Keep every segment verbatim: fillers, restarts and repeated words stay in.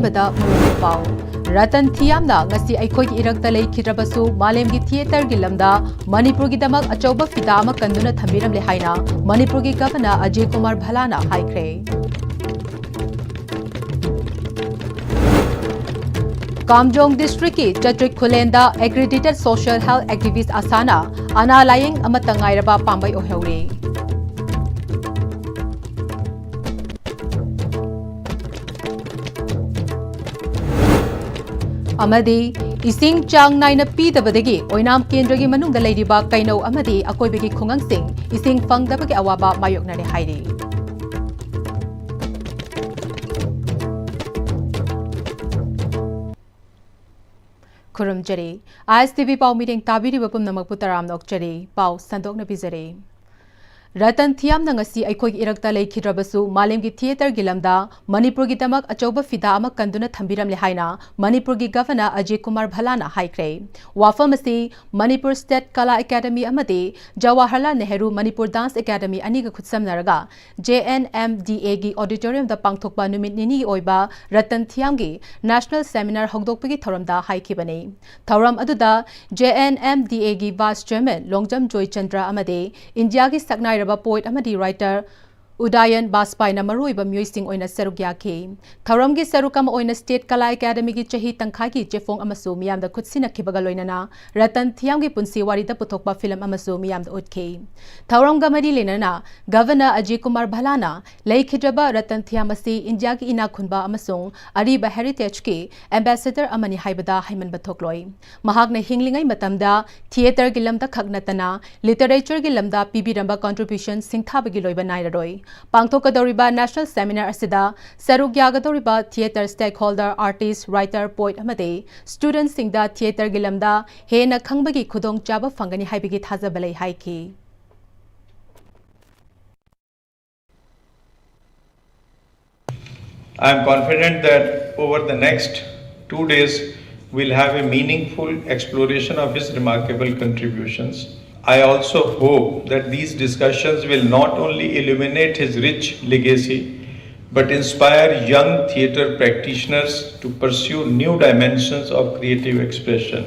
ꯄꯗ ꯃꯔꯨꯑꯣꯏꯕ ꯄꯥꯎ꯫ ꯔꯇꯟ ꯊꯤꯌꯥꯝꯅ ꯉꯁꯤ ꯑꯩꯈꯣꯏꯒꯤ ꯏꯔꯛꯇ ꯂꯩꯈꯤꯗ꯭ꯔꯕꯁꯨ ꯃꯥꯂꯦꯝꯒꯤ ꯊꯤꯌꯦꯇꯔꯒꯤ ꯂꯝꯗ ꯃꯅꯤꯄꯨꯔꯒꯤꯗꯃꯛ ꯑꯆꯧꯕ ꯐꯤꯗꯥ ꯑꯃ ꯀꯟꯗꯨꯅ ꯊꯝꯕꯤꯔꯝꯂꯦ ꯍꯥꯏꯅ ꯃꯅꯤꯄꯨꯔꯒꯤ ꯒꯚꯔꯅꯔ ꯑꯖꯌ ꯀꯨꯃꯥꯔ ꯚꯜꯂꯥꯅ ꯍꯥꯏꯈ꯭ꯔꯦ꯫ ꯀꯥꯝꯖꯣꯡ ꯗꯤꯁꯇ꯭ꯔꯤꯛꯀꯤ ꯆꯇ꯭ꯔꯤꯛ ꯈꯨꯂꯦꯟꯗ accredited social health activist ꯑꯁꯥꯅ ꯑꯅꯥ ꯂꯥꯌꯦꯡ ꯑꯃꯠꯇ ꯉꯥꯏꯔꯕ ꯄꯥꯝꯕꯩ ꯑꯣꯏꯍꯧꯔꯦ꯫ ꯑꯃꯗꯤ ꯏꯁꯤꯡ ꯆꯥꯡ ꯅꯥꯏꯅ ꯄꯤꯗꯕꯗꯒꯤ ꯑꯣꯏꯅꯥꯝ ꯀꯦꯟꯗ꯭ꯔꯒꯤ ꯃꯅꯨꯡꯗ ꯂꯩꯔꯤꯕ ꯀꯩꯅꯧ ꯑꯃꯗꯤ ꯑꯀꯣꯏꯕꯒꯤ ꯈꯨꯡꯒꯪꯁꯤꯡ ꯏꯁꯤꯡ ꯐꯪꯗꯕꯒꯤ ꯑꯋꯥꯕ ꯃꯥꯌꯣꯛꯅꯔꯦ ꯍꯥꯏꯔꯤ꯫ ꯈꯨꯔꯨꯝꯖꯔꯤ꯫ ISTV ꯄꯥꯎ ꯃꯤꯔꯦꯡ ꯇꯥꯕꯤꯔꯤꯕ ꯄꯨꯝꯅꯃꯛꯄꯨ ꯇꯔꯥꯝꯅ ꯑꯣꯛꯆꯔꯤ꯫ ꯄꯥꯎ ꯁꯟꯗꯣꯛꯅ ꯄꯤꯖꯔꯤ꯫ ꯔꯇꯟ ꯊꯤꯌꯥꯝꯅ ꯉꯁꯤ ꯑꯩꯈꯣꯏꯒꯤ ꯏꯔꯛꯇ ꯂꯩꯈꯤꯗ꯭ꯔꯕꯁꯨ ꯃꯥꯂꯦꯝꯒꯤ ꯊꯤꯌꯦꯇꯔꯒꯤ ꯂꯝꯗ ꯃꯅꯤꯄꯨꯔꯒꯤꯗꯃꯛ ꯑꯆꯧꯕ ꯐꯤꯗꯥ ꯑꯃ ꯀꯟꯗꯨꯅ ꯊꯝꯕꯤꯔꯝꯂꯦ ꯍꯥꯏꯅ ꯃꯅꯤꯄꯨꯔꯒꯤ ꯒꯚꯔꯅꯔ ꯑꯖꯌ ꯀꯨꯃꯥꯔ ꯚꯜꯂꯥꯅ ꯍꯥꯏꯈ꯭ꯔꯦ꯫ ꯋꯥꯐꯝ ꯑꯁꯤ ꯃꯅꯤꯄꯨꯔ ꯁ꯭ꯇꯦꯠ ꯀꯂꯥ ꯑꯦꯀꯥꯗꯃꯤ ꯑꯃꯗꯤ ꯖꯋꯥꯍꯔꯂꯥꯜ ꯅꯦꯍꯔꯨ ꯃꯅꯤꯄꯨꯔ ꯗꯥꯟꯁ ꯑꯦꯀꯥꯗꯃꯤ ꯑꯅꯤꯒ ꯈꯨꯠꯁꯝꯅꯔꯒ JNMDAꯒꯤ auditoriumꯗ ꯄꯥꯡꯊꯣꯛꯄ ꯅꯨꯃꯤꯠ ꯅꯤꯅꯤꯒꯤ ꯑꯣꯏꯕ ꯔꯇꯟ ꯊꯤꯌꯥꯝꯒꯤ national seminar ꯍꯧꯗꯣꯛꯄꯒꯤ ꯊꯧꯔꯝꯗ ꯍꯥꯏꯈꯤꯕꯅꯤ꯫ ꯊꯧꯔꯝ ꯑꯗꯨꯗ JNMDAꯒꯤ vice chairman ꯂꯣꯡꯖꯝ ꯖꯣꯏꯆꯟꯗ꯭ꯔ ꯑꯃꯗꯤ ꯏꯟꯗꯤꯌꯥꯒꯤ ꯁꯛꯅꯥꯏꯔꯕ poet ꯑꯃꯗꯤ writer ꯎꯗꯥꯌꯟ ꯕꯥꯖꯄꯥꯏꯅ ꯃꯔꯨꯑꯣꯏꯕ ꯃꯤꯑꯣꯏꯁꯤꯡ ꯑꯣꯏꯅ ꯁꯔꯨꯛ ꯌꯥꯈꯤ꯫ ꯊꯧꯔꯝꯒꯤ ꯁꯔꯨꯛ ꯑꯃ ꯑꯣꯏꯅ ꯁ꯭ꯇꯦꯠ ꯀꯂꯥ ꯑꯦꯀꯥꯗꯃꯤꯒꯤ ꯆꯍꯤ ꯇꯪꯈꯥꯏꯒꯤ ꯆꯦꯐꯣꯡ ꯑꯃꯁꯨ ꯃꯤꯌꯥꯝꯗ ꯈꯨꯠꯁꯤꯟꯅꯈꯤꯕꯒ ꯂꯣꯏꯅꯅ ꯔꯇꯟ ꯊꯤꯌꯥꯝꯒꯤ ꯄꯨꯟꯁꯤ ꯋꯥꯔꯤꯗ ꯄꯨꯊꯣꯛꯄ film ꯑꯃꯁꯨ ꯃꯤꯌꯥꯝꯗ ꯎꯠꯈꯤ꯫ ꯊꯧꯔꯝꯒ ꯃꯔꯤ ꯂꯩꯅꯅ ꯒꯚꯔꯅꯔ ꯑꯖꯌ ꯀꯨꯃꯥꯔ ꯚꯜꯂꯥꯅ ꯂꯩꯈꯤꯗ꯭ꯔꯕ ꯔꯇꯟ ꯊꯤꯌꯥꯝ ꯑꯁꯤ ꯏꯟꯗꯤꯌꯥꯒꯤ ꯏꯅꯥꯛ ꯈꯨꯟꯕ ꯑꯃꯁꯨꯡ ꯑꯔꯤꯕ heritageꯀꯤ ambassador ꯑꯃꯅꯤ ꯍꯥꯏꯕꯗ ꯍꯥꯏꯃꯟꯕ ꯊꯣꯛꯂꯣꯏ꯫ ꯃꯍꯥꯛꯅ ꯍꯤꯡꯂꯤꯉꯩ ꯃꯇꯝꯗ ꯊꯤꯌꯦꯇꯔꯒꯤ ꯂꯝꯗ ꯈꯛ ꯅꯠꯇꯅ literatureꯒꯤ ꯂꯝꯗ ꯄꯤꯕꯤꯔꯝꯕ contribution ꯁꯤꯡꯊꯥꯕꯒꯤ ꯂꯣꯏꯕ ꯅꯥꯏꯔꯔꯣꯏ꯫ ꯄꯥꯡꯊꯣꯛꯀꯗꯧꯔꯤꯕ national seminar ꯑꯁꯤꯗ ꯁꯔꯨꯛ ꯌꯥꯒꯗꯧꯔꯤꯕ theatre stakeholder, artist, writer, poet ꯑꯃꯗꯤ studentꯁꯤꯡꯗ theatreꯒꯤ ꯂꯝꯗ ꯍꯦꯟꯅ ꯈꯪꯕꯒꯤ ꯈꯨꯗꯣꯡꯆꯥꯕ ꯐꯪꯒꯅꯤ ꯍꯥꯏꯕꯒꯤ ꯊꯥꯖꯕ ꯂꯩ ꯍꯥꯏꯈꯤ꯫ I am confident that over the next two days, we'll have a meaningful exploration of his remarkable contributions. I also hope that these discussions will not only illuminate his rich legacy, but inspire young theatre practitioners to pursue new dimensions of creative expression.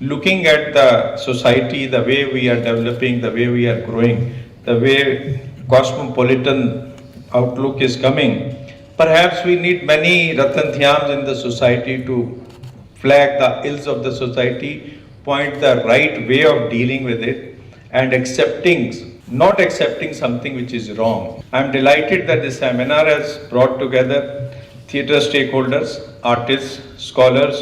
Looking at the society, the way we are developing, the way we are growing, the way cosmopolitan outlook is coming, perhaps we need many Ratan Thyams in the society to flag the ills of the society, point the right way of dealing with it, and accepting, not accepting something which is wrong. I'm delighted that this seminar has brought together theatre stakeholders, artists, scholars,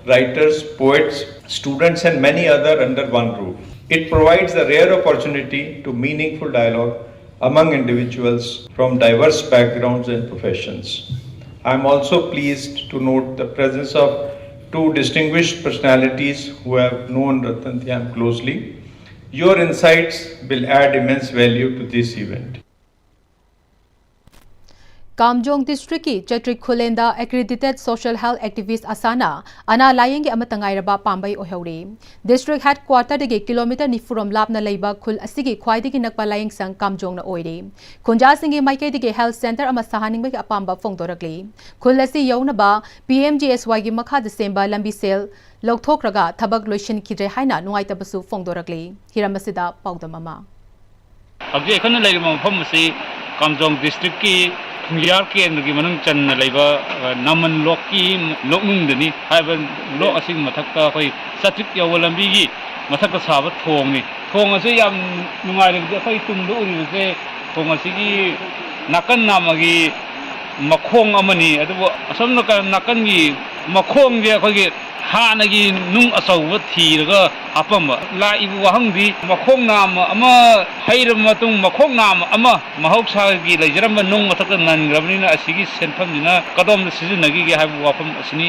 writers, poets, students, and many other under one roof. It provides a rare opportunity to meaningful dialogue among individuals from diverse backgrounds and professions. I am also pleased to note the presence of two distinguished personalities who have known Ratan Thyam closely. Your insights will add immense value to this event. ꯀꯥꯝꯖꯣꯡ ꯗꯤꯁꯇ꯭ꯔꯤꯛꯀꯤ ꯆꯇ꯭ꯔꯤꯛ ꯈꯨꯂꯦꯟꯗ ꯑꯦꯀ꯭ꯔꯤꯗꯤꯇꯦꯠ social health ꯑꯦꯛꯇꯤꯚꯤꯁ꯭ꯠ ꯑꯁꯥꯅ ꯑꯅꯥ ꯂꯥꯌꯦꯡꯒꯤ ꯑꯃꯠꯇ ꯉꯥꯏꯔꯕ ꯄꯥꯝꯕꯩ ꯑꯣꯏꯍꯧꯔꯤ꯫ District ꯍꯦꯗꯀ꯭ꯋꯥꯇꯔꯗꯒꯤ kilometre ꯅꯤꯐꯨ ꯔꯣꯝ ꯂꯥꯞꯅ ꯂꯩꯕ ꯈꯨꯜ ꯑꯁꯤꯒꯤ ꯈ꯭ꯋꯥꯏꯗꯒꯤ ꯅꯛꯄ ꯂꯥꯌꯦꯡꯁꯪ ꯀꯥꯝꯖꯣꯡꯅ ꯑꯣꯏꯔꯤ꯫ ꯈꯨꯟꯖꯥꯁꯤꯡꯒꯤ ꯃꯥꯏꯀꯩꯗꯒꯤ ꯍꯦꯜꯊ ꯁꯦꯟꯇꯔ ꯑꯃ ꯁꯥꯍꯟꯅꯤꯡꯕꯒꯤ ꯑꯄꯥꯝꯕ ꯐꯣꯡꯗꯣꯔꯛꯂꯤ꯫ ꯈꯨꯜ ꯑꯁꯤ ꯌꯧꯅꯕ ꯄꯤ ꯑꯦꯝ ꯖꯤ ꯑꯦꯁ ꯋꯥꯏꯒꯤ ꯃꯈꯥꯗ ꯁꯦꯝꯕ ꯂꯝꯕꯤ ꯁꯦꯜ ꯂꯧꯊꯣꯛꯈ꯭ꯔꯒ ꯊꯕꯛ ꯂꯣꯏꯁꯤꯟꯈꯤꯗ꯭ꯔꯦ ꯍꯥꯏꯅ ꯅꯨꯡꯉꯥꯏꯇꯕꯁꯨ ꯐꯣꯡꯗꯣꯔꯛꯂꯤ꯫ ꯍꯤꯔꯝ ꯑꯁꯤꯗ ꯄꯥꯎꯗꯝ ꯑꯃ꯫ ꯍꯧꯖꯤꯛ ꯑꯩꯈꯣꯏꯅ ꯂꯩꯔꯤꯕ ꯃꯐꯝ ꯑꯁꯤ ꯀꯥꯝꯖꯣꯡ ꯗꯤꯁꯇ꯭ꯔꯤꯛꯀꯤ ꯈꯨꯟꯖꯥꯔ ꯀꯦꯟꯗ꯭ꯔꯒꯤ ꯃꯅꯨꯡ ꯆꯟꯅ ꯂꯩꯕ, ꯑ, ꯅꯃꯟ ꯂꯣꯛꯀꯤ ꯂꯣꯛꯅꯨꯡꯗꯅꯤ꯫ ꯍꯥꯏꯔꯤꯕ ꯂꯣꯛ ꯑꯁꯤꯒꯤ ꯃꯊꯛꯇ ꯑꯩꯈꯣꯏ ꯆꯥꯇ꯭ꯔꯤꯛ ꯌꯧꯕ ꯂꯝꯕꯤꯒꯤ ꯃꯊꯛꯇ ꯁꯥꯕ ꯊꯣꯡꯅꯤ꯫ ꯊꯣꯡ ꯑꯁꯤ ꯌꯥꯝ ꯅꯨꯡꯉꯥꯏꯔꯕꯗꯤ ꯑꯩꯈꯣꯏ ꯇꯨꯡꯗ ꯎꯔꯤꯕꯁꯦ ꯊꯣꯡ ꯑꯁꯤꯒꯤ ꯅꯥꯀꯟ ꯅꯥꯝꯃꯒꯤ ꯃꯈꯣꯡ ꯑꯃꯅꯤ꯫ ꯑꯗꯨꯕꯨ ꯑꯁꯣꯝ ꯅꯥꯀꯟ, ꯅꯥꯀꯟꯒꯤ ꯃꯈꯣꯡꯁꯦ ꯑꯩꯈꯣꯏꯒꯤ ꯍꯥꯟꯅꯒꯤ ꯅꯨꯡ ꯑꯆꯧꯕ ꯊꯤꯔꯒ ꯍꯥꯞꯄꯝꯕ꯫ ꯂꯥꯛꯏꯕ ꯋꯥꯍꯪꯗꯤ ꯃꯈꯣꯡ ꯅꯥꯝꯃ ꯑꯃ ꯍꯩꯔꯕ ꯃꯇꯨꯡ ꯃꯈꯣꯡ ꯅꯥꯝꯃ ꯑꯃ ꯃꯍꯧꯁꯥꯒꯤ ꯂꯩꯖꯔꯝꯕ ꯅꯨꯡ ꯃꯊꯛꯇ ꯅꯟꯈ꯭ꯔꯕꯅꯤꯅ ꯑꯁꯤꯒꯤ ꯁꯦꯟꯐꯝꯁꯤꯅ ꯀꯗꯣꯝꯗ ꯁꯤꯖꯤꯟꯅꯈꯤꯒꯦ ꯍꯥꯏꯕ ꯋꯥꯐꯝ ꯑꯁꯤꯅꯤ꯫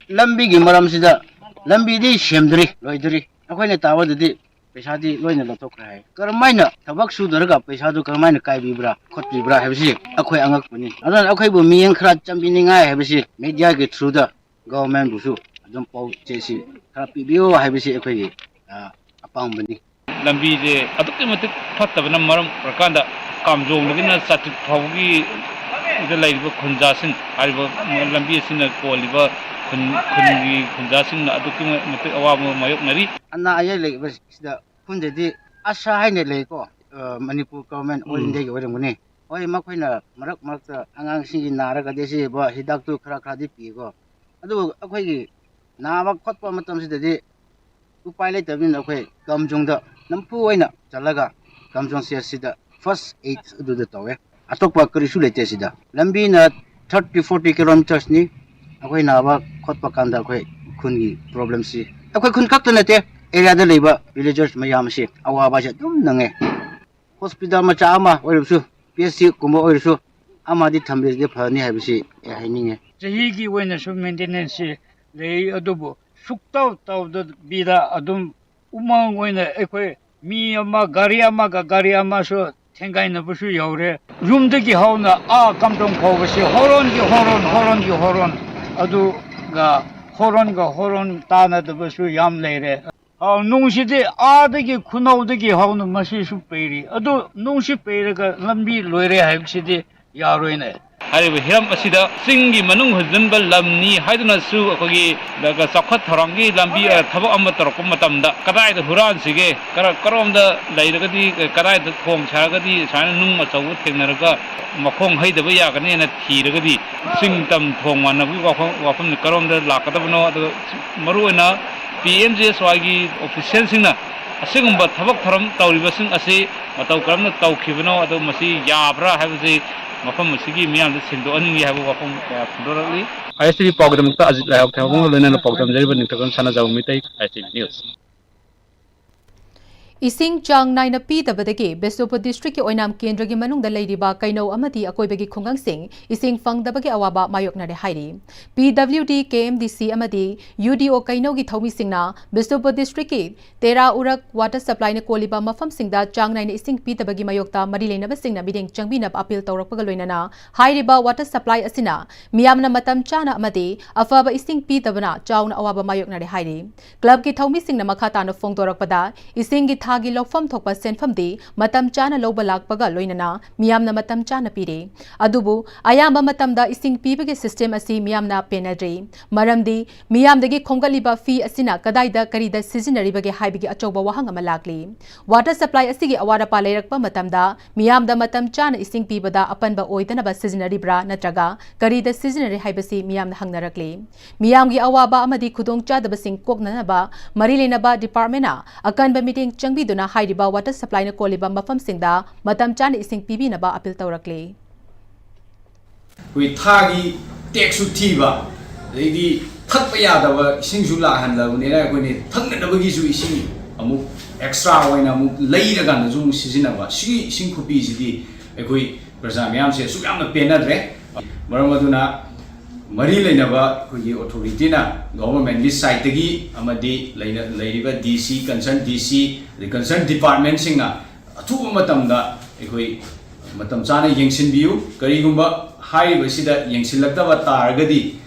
ꯂꯝꯕꯤꯒꯤ ꯃꯔꯝꯁꯤꯗ ꯂꯝꯕꯤꯗꯤ ꯁꯦꯝꯗ꯭ꯔꯤ, ꯂꯣꯏꯗ꯭ꯔꯤ꯫ ꯑꯩꯈꯣꯏꯅ ꯇꯥꯕꯗꯗꯤ ꯄꯩꯁꯥꯗꯤ ꯂꯣꯏꯅ ꯂꯧꯊꯣꯛꯈ꯭ꯔꯦ ꯍꯥꯏ꯫ ꯀꯔꯝꯍꯥꯏꯅ ꯊꯕꯛ ꯁꯨꯗꯔꯒ ꯄꯩꯁꯥꯗꯨ ꯀꯔꯝꯍꯥꯏꯅ ꯀꯥꯏꯕꯤꯕ꯭ꯔꯥ ꯈꯣꯠꯄꯤꯕ꯭ꯔꯥ ꯍꯥꯏꯕꯁꯤ ꯑꯩꯈꯣꯏ ꯑꯉꯛꯄꯅꯤ꯫ ꯑꯗꯨꯅ ꯑꯩꯈꯣꯏꯕꯨ ꯃꯤꯠꯌꯦꯡ ꯈꯔ ꯆꯪꯕꯤꯅꯤꯡꯉꯥꯏ ꯍꯥꯏꯕꯁꯤ ꯃꯦꯗꯤꯌꯥꯒꯤ ꯊ꯭ꯔꯨꯗ ꯒꯣꯚꯔꯟꯃꯦꯟꯕꯨꯁꯨ ꯑꯗꯨꯝ ꯄꯥꯎ ꯆꯦꯁꯤ ꯈꯔ ꯄꯤꯕꯤꯌꯨ ꯍꯥꯏꯕꯁꯤ ꯑꯩꯈꯣꯏꯒꯤ, ꯑ, ꯑꯄꯥꯝꯕꯅꯤ꯫ ꯂꯝꯕꯤꯁꯦ ꯑꯗꯨꯛꯀꯤ ꯃꯇꯤꯛ ꯐꯠꯇꯕꯅ ꯃꯔꯝ ꯑꯣꯏꯔꯀꯥꯟꯗ ꯀꯥꯝꯖꯣꯡꯗꯒꯤꯅ ꯆꯥꯇ꯭ꯔꯤꯛ ꯐꯥꯎꯕꯒꯤ ꯁꯤꯗ ꯂꯩꯔꯤꯕ ꯈꯨꯟꯖꯥꯁꯤꯡ, ꯍꯥꯏꯔꯤꯕ ꯂꯝꯕꯤ ꯑꯁꯤꯅ ꯀꯣꯜꯂꯤꯕ ꯈꯨꯟ, ꯈꯨꯟꯒꯤ ꯈꯨꯟꯖꯥꯁꯤꯡꯅ ꯑꯗꯨꯛꯀꯤ ꯃꯇꯤꯛ ꯑꯋꯥꯕ ꯃꯥꯌꯣꯛꯅꯔꯤ꯫ ꯑꯅꯥ ꯑꯌꯦꯛ ꯂꯩꯕꯁꯤꯗ ꯈꯨꯟꯗꯗꯤ ꯑꯁꯥ ꯍꯥꯏꯅ ꯂꯩꯀꯣ, ꯑ, ꯃꯅꯤꯄꯨꯔ ꯒꯚꯔꯟꯃꯦꯟ ꯑꯣꯜ ꯎꯝ꯫ ꯏꯟꯗꯤꯌꯥꯒꯤ ꯑꯣꯏꯔꯝꯒꯅꯤ꯫ ꯍꯣꯏ, ꯃꯈꯣꯏꯅ ꯃꯔꯛ ꯃꯔꯛꯇ ꯑꯉꯥꯡꯁꯤꯡꯒꯤ ꯅꯥꯔꯒꯗꯤ ꯑꯁꯤꯕ ꯍꯤꯗꯥꯛꯇꯨ ꯈꯔ ꯈꯔꯗꯤ ꯄꯤꯀꯣ꯫ ꯑꯗꯨꯕꯨ ꯑꯩꯈꯣꯏꯒꯤ ꯅꯥꯕ ꯈꯣꯠꯄ ꯃꯇꯝꯁꯤꯗꯗꯤ ꯎꯄꯥꯏ ꯂꯩꯇꯕꯅꯤꯅ ꯑꯩꯈꯣꯏ ꯀꯥꯝꯖꯣꯡꯗ ꯅꯝꯐꯨ ꯑꯣꯏꯅ ꯆꯠꯂꯒ ꯀꯥꯝꯖꯣꯡ ꯁꯤ ꯑꯦꯁ ꯁꯤꯗ ꯐꯥꯔꯁ ꯑꯦꯗ ꯑꯗꯨꯗ ꯇꯧꯋꯦ꯫ ꯑꯇꯣꯞꯄ ꯀꯔꯤꯁꯨ ꯂꯩꯇꯦ ꯁꯤꯗ꯫ ꯂꯝꯕꯤꯅ ꯊꯥꯔꯇꯤ ꯐꯣꯔꯇꯤ ꯀꯤꯂꯣꯃꯤꯇꯔꯁꯅꯤ꯫ ꯑꯩꯈꯣꯏ ꯅꯥꯕ ꯈꯣꯠꯄ ꯀꯥꯟꯗ ꯑꯩꯈꯣꯏ ꯈꯨꯟꯒꯤ ꯄ꯭ꯔꯣꯕ꯭ꯂꯦꯝꯁꯤ ꯑꯩꯈꯣꯏ ꯈꯨꯟ ꯈꯛꯇ ꯅꯠꯇꯦ, ꯑꯦꯔꯤꯌꯥꯗ ꯂꯩꯕ ꯚꯤꯂꯦꯖꯔꯁ ꯃꯌꯥꯝ ꯑꯁꯤ ꯑꯋꯥꯕꯁꯦ ꯑꯗꯨꯝ ꯅꯪꯉꯦ꯫ ꯍꯣꯁꯄꯤꯇꯥꯜ ꯃꯆꯥ ꯑꯃ ꯑꯣꯏꯔꯕꯁꯨ, ꯄꯤ ꯑꯩꯆ ꯁꯤꯒꯨꯝꯕ ꯑꯣꯏꯔꯁꯨ, ꯑꯃꯗꯤ ꯊꯝꯕꯤꯔꯗꯤ ꯐꯅꯤ ꯍꯥꯏꯕꯁꯤ ꯑꯩ ꯍꯥꯏꯅꯤꯡꯉꯦ꯫ ꯆꯍꯤꯒꯤ ꯑꯣꯏꯅꯁꯨ ꯃꯦꯟꯇꯦꯅꯦꯟꯁꯁꯤ ꯂꯩ, ꯑꯗꯨꯕꯨ ꯁꯨꯛꯇꯧ ꯇꯧꯗꯕꯤꯗ ꯑꯗꯨꯝ ꯎꯃꯪ ꯑꯣꯏꯅ ꯑꯩꯈꯣꯏ ꯃꯤ ꯑꯃ, ꯒꯥꯔꯤ ꯑꯃꯒ ꯒꯥꯔꯤ ꯑꯃꯁꯨ ꯊꯦꯡꯒꯥꯏꯅꯕꯁꯨ ꯌꯥꯎꯔꯦ꯫ ꯌꯨꯝꯗꯒꯤ ꯍꯧꯅ ꯑꯥ ꯀꯥꯝꯖꯣꯡ ꯐꯥꯎꯕꯁꯤ ꯍꯣꯔꯣꯟꯒꯤ ꯍꯣꯔꯣꯟ, ꯍꯣꯔꯣꯟꯒꯤ ꯍꯣꯔꯣꯟ, ꯑꯗꯨꯒ ꯍꯣꯔꯣꯟꯒ ꯍꯣꯔꯣꯟ ꯇꯥꯅꯗꯕꯁꯨ ꯌꯥꯝ ꯂꯩꯔꯦ꯫ ꯑ, ꯅꯨꯡꯁꯤꯗꯤ ꯑꯥꯗꯒꯤ ꯈꯨꯅꯧꯗꯒꯤ ꯍꯧꯅ ꯃꯁꯤꯁꯨ ꯄꯩꯔꯤ꯫ ꯑꯗꯨ ꯅꯨꯡꯁꯤ ꯄꯩꯔꯒ ꯂꯝꯕꯤ ꯂꯣꯏꯔꯦ ꯍꯥꯏꯕꯁꯤꯗꯤ ꯌꯥꯔꯣꯏꯅꯦ꯫ ꯍꯥꯏꯔꯤꯕ ꯍꯤꯔꯝ ꯑꯁꯤꯗ ꯆꯤꯡꯒꯤ ꯃꯅꯨꯡ ꯍꯨꯟꯖꯤꯟꯕ ꯂꯝꯅꯤ ꯍꯥꯏꯗꯨꯅꯁꯨ ꯑꯩꯈꯣꯏꯒꯤ ꯆꯥꯎꯈꯠ ꯊꯧꯔꯥꯡꯒꯤ ꯂꯝꯕꯤ, ꯑ, ꯊꯕꯛ ꯑꯃ ꯇꯧꯔꯛꯄ ꯃꯇꯝꯗ ꯀꯗꯥꯏꯗ ꯍꯨꯔꯥꯟꯁꯤꯒꯦ, ꯀꯔ-, ꯀꯔꯣꯝꯗ ꯂꯩꯔꯒꯗꯤ, ꯀꯗꯥꯏꯗ ꯊꯣꯡ ꯁꯥꯔꯒꯗꯤ ꯁꯨꯃꯥꯏꯅ ꯅꯨꯡ ꯑꯆꯧꯕ ꯊꯦꯡꯅꯔꯒ ꯃꯈꯣꯡ ꯍꯩꯗꯕ ꯌꯥꯒꯅꯤ ꯍꯥꯏꯅ ꯊꯤꯔꯒꯗꯤ ꯆꯤꯡ ꯇꯝ ꯊꯣꯡ ꯃꯥꯟꯅꯕꯒꯤ ꯋꯥꯐꯝ, ꯋꯥꯐꯝꯁꯦ ꯀꯔꯣꯝꯗ ꯂꯥꯛꯀꯗꯕꯅꯣ, ꯑꯗꯨꯒ ꯃꯔꯨꯑꯣꯏꯅ ꯄꯤ ꯑꯦꯝ ꯖꯤ ꯑꯦꯁ ꯋꯥꯏꯒꯤ ꯑꯣꯐꯤꯁꯤꯌꯦꯜꯁꯤꯡꯅ ꯑꯁꯤꯒꯨꯝꯕ ꯊꯕꯛ ꯊꯧꯔꯝ ꯇꯧꯔꯤꯕꯁꯤꯡ ꯑꯁꯤ ꯃꯇꯧ ꯀꯔꯝꯅ ꯇꯧꯈꯤꯕꯅꯣ, ꯑꯗꯨ ꯃꯁꯤ ꯌꯥꯕ꯭ꯔꯥ ꯍꯥꯏꯕꯁꯤ ꯃꯐꯝ ꯑꯁꯤꯒꯤ ꯃꯤꯌꯥꯝꯗ ꯁꯦꯡꯗꯣꯛꯍꯟꯅꯤꯡꯏ ꯍꯥꯏꯕ ꯋꯥꯐꯝ ꯀꯌꯥ ꯐꯣꯡꯗꯣꯔꯛꯂꯤ꯫ ꯑꯥꯏ ꯑꯦꯁ ꯇꯤ ꯚꯤ ꯄꯥꯎꯒꯤꯗꯃꯛꯇ ꯑꯖꯤꯠ ꯂꯥꯏꯍꯥꯎ ꯊꯦꯝꯕꯒ ꯂꯣꯏꯅꯅ ꯄꯥꯎꯗꯝꯖꯔꯤꯕ ꯅꯤꯡꯊꯧꯖꯝ ꯁꯅꯥꯖꯥꯎꯕ ꯃꯤꯇꯩ, ꯑꯥꯏ ꯑꯦꯁ ꯇꯤ ꯚꯤ ꯅ꯭ꯌꯨꯁ꯫ ꯏꯁꯤꯡ ꯆꯥꯡ ꯅꯥꯏꯅ ꯄꯤꯗꯕꯗꯒꯤ ꯕꯤꯁꯅꯨꯄꯨꯔ ꯗꯤꯁꯇ꯭ꯔꯤꯛꯀꯤ ꯑꯣꯏꯅꯥꯝ ꯀꯦꯟꯗ꯭ꯔꯒꯤ ꯃꯅꯨꯡꯗ ꯂꯩꯔꯤꯕ ꯀꯩꯅꯧ ꯑꯃꯗꯤ ꯑꯀꯣꯏꯕꯒꯤ ꯈꯨꯡꯒꯪꯁꯤꯡ ꯏꯁꯤꯡ ꯐꯪꯗꯕꯒꯤ ꯑꯋꯥꯕ ꯃꯥꯌꯣꯛꯅꯔꯦ ꯍꯥꯏꯔꯤ꯫ ꯄꯤ ꯗꯕ꯭ꯂꯤꯎ ꯗꯤ, ꯀꯦ ꯑꯦꯝ ꯗꯤ ꯁꯤ ꯑꯃꯗꯤ ꯌꯨ ꯗꯤ ꯑꯣ ꯀꯩꯅꯧꯒꯤ ꯊꯧꯃꯤꯁꯤꯡꯅ ꯕꯤꯁꯅꯨꯄꯨꯔ ꯗꯤꯁꯇ꯭ꯔꯤꯛꯀꯤ ꯇꯦꯔꯥ ꯎꯔꯛ ꯋꯥꯇꯔ ꯁꯄ꯭ꯂꯥꯏꯅ ꯀꯣꯜꯂꯤꯕ ꯃꯐꯝꯁꯤꯡꯗ ꯆꯥꯡ ꯅꯥꯏꯅ ꯏꯁꯤꯡ ꯄꯤꯗꯕꯒꯤ ꯃꯥꯌꯣꯛꯇ ꯃꯔꯤ ꯂꯩꯅꯕꯁꯤꯡꯅ ꯃꯤꯠꯌꯦꯡ ꯆꯪꯕꯤꯅꯕ ꯑꯄꯤꯜ ꯇꯧꯔꯛꯄꯒ ꯂꯣꯏꯅꯅ ꯍꯥꯏꯔꯤꯕ ꯋꯥꯇꯔ ꯁꯄ꯭ꯂꯥꯏ ꯑꯁꯤꯅ ꯃꯤꯌꯥꯝꯅ ꯃꯇꯝ ꯆꯥꯅ ꯑꯃꯗꯤ ꯑꯐꯕ ꯏꯁꯤꯡ ꯄꯤꯗꯕꯅ ꯆꯥꯎꯅ ꯑꯋꯥꯕ ꯃꯥꯌꯣꯛꯅꯔꯦ ꯍꯥꯏꯔꯤ꯫ ꯀ꯭ꯂꯕꯀꯤ ꯊꯧꯃꯤꯁꯤꯡꯅ ꯃꯈꯥ ꯇꯥꯅ ꯐꯣꯡꯗꯣꯔꯛꯄꯗ, ꯏꯁꯤꯡꯒꯤ ꯊꯥꯒꯤ ꯂꯧꯐꯝ ꯊꯣꯛꯄ ꯁꯦꯟꯐꯝꯗꯤ ꯃꯇꯝ ꯆꯥꯅ ꯂꯧꯕ ꯂꯥꯛꯄꯒ ꯂꯣꯏꯅꯅ ꯃꯤꯌꯥꯝꯅ ꯃꯇꯝ ꯆꯥꯅ ꯄꯤꯔꯤ꯫ ꯑꯗꯨꯕꯨ ꯑꯌꯥꯝꯕ ꯃꯇꯝꯗ ꯏꯁꯤꯡ ꯄꯤꯕꯒꯤ system ꯑꯁꯤ ꯃꯤꯌꯥꯝꯅ ꯄꯦꯟꯅꯗ꯭ꯔꯤ꯫ ꯃꯔꯝꯗꯤ ꯃꯤꯌꯥꯝꯗꯒꯤ ꯈꯣꯝꯒꯠꯂꯤꯕ fee ꯑꯁꯤꯅ ꯀꯗꯥꯏꯗ ꯀꯔꯤꯗ ꯁꯤꯖꯤꯟꯅꯔꯤꯕꯒꯦ ꯍꯥꯏꯕꯒꯤ ꯑꯆꯧꯕ ꯋꯥꯍꯪ ꯑꯃ ꯂꯥꯛꯂꯤ꯫ Water supply ꯑꯁꯤꯒꯤ ꯑꯋꯥꯠ ꯑꯄꯥ ꯂꯩꯔꯛꯄ ꯃꯇꯝꯗ ꯃꯤꯌꯥꯝꯗ ꯃꯇꯝ ꯆꯥꯅ ꯏꯁꯤꯡ ꯄꯤꯕꯗ ꯑꯄꯟꯕ ꯑꯣꯏꯗꯅꯕ ꯁꯤꯖꯤꯟꯅꯔꯤꯕ꯭ꯔꯥ ꯅꯠꯇ꯭ꯔꯒ ꯀꯔꯤꯗ ꯁꯤꯖꯤꯟꯅꯔꯤ ꯍꯥꯏꯕꯁꯤ ꯃꯤꯌꯥꯝꯅ ꯍꯪꯅꯔꯛꯂꯤ꯫ ꯃꯤꯌꯥꯝꯒꯤ ꯑꯋꯥꯕ ꯑꯃꯗꯤ ꯈꯨꯗꯣꯡꯆꯥꯗꯕꯁꯤꯡ ꯀꯣꯛꯅꯅꯕ ꯃꯔꯤ ꯂꯩꯅꯕ departmentꯅ ꯑꯀꯟꯕ ꯃꯤꯠꯌꯦꯡ ꯆꯪꯕꯤꯗꯨꯅ ꯍꯥꯏꯔꯤꯕ water supplyꯅ ꯀꯣꯜꯂꯤꯕ ꯃꯐꯝꯁꯤꯡꯗ ꯃꯇꯝ ꯆꯥꯅ ꯏꯁꯤꯡ ꯄꯤꯕꯤꯅꯕ appeal ꯇꯧꯔꯛꯂꯤ꯫ ꯑꯩꯈꯣꯏ ꯊꯥꯒꯤ taxꯁꯨ ꯊꯤꯕ, ꯑꯗꯩꯗꯤ ꯊꯛꯄ ꯌꯥꯗꯕ ꯏꯁꯤꯡꯁꯨ ꯂꯥꯛꯍꯜꯂꯕꯅꯤꯅ ꯑꯩꯈꯣꯏꯅ ꯊꯛꯅꯅꯕꯒꯤꯁꯨ ꯏꯁꯤꯡ ꯑꯃꯨꯛ extra ꯑꯣꯏꯅ ꯑꯃꯨꯛ ꯂꯩꯔꯀꯥꯟꯗꯁꯨ ꯑꯃꯨꯛ ꯁꯤꯖꯤꯟꯅꯕ꯫ ꯁꯤꯒꯤ ꯏꯁꯤꯡ ꯈꯨꯄꯤꯁꯤꯗꯤ ꯑꯩꯈꯣꯏ ꯄ꯭ꯔꯖꯥ ꯃꯤꯌꯥꯝꯁꯦ ꯑꯁꯨꯛ ꯌꯥꯝꯅ ꯄꯦꯟꯅꯗ꯭ꯔꯦ꯫ ꯃꯔꯝ ꯑꯗꯨꯅ ꯃꯔꯤ ꯂꯩꯅꯕ ꯑꯩꯈꯣꯏꯒꯤ authorityꯅ governmentꯀꯤ sideꯇꯒꯤ ꯑꯃꯗꯤ ꯂꯩꯅ-, ꯂꯩꯔꯤꯕ DC, concerned DC, ꯑꯗꯩ concerned departmentꯁꯤꯡꯅ ꯑꯊꯨꯕ ꯃꯇꯝꯗ ꯑꯩꯈꯣꯏ ꯃꯇꯝ ꯆꯥꯅ ꯌꯦꯡꯁꯤꯟꯕꯤꯌꯨ꯫ ꯀꯔꯤꯒꯨꯝꯕ ꯍꯥꯏꯔꯤꯕꯁꯤꯗ ꯌꯦꯡꯁꯤꯜꯂꯛꯇꯕ ꯇꯥꯔꯒꯗꯤ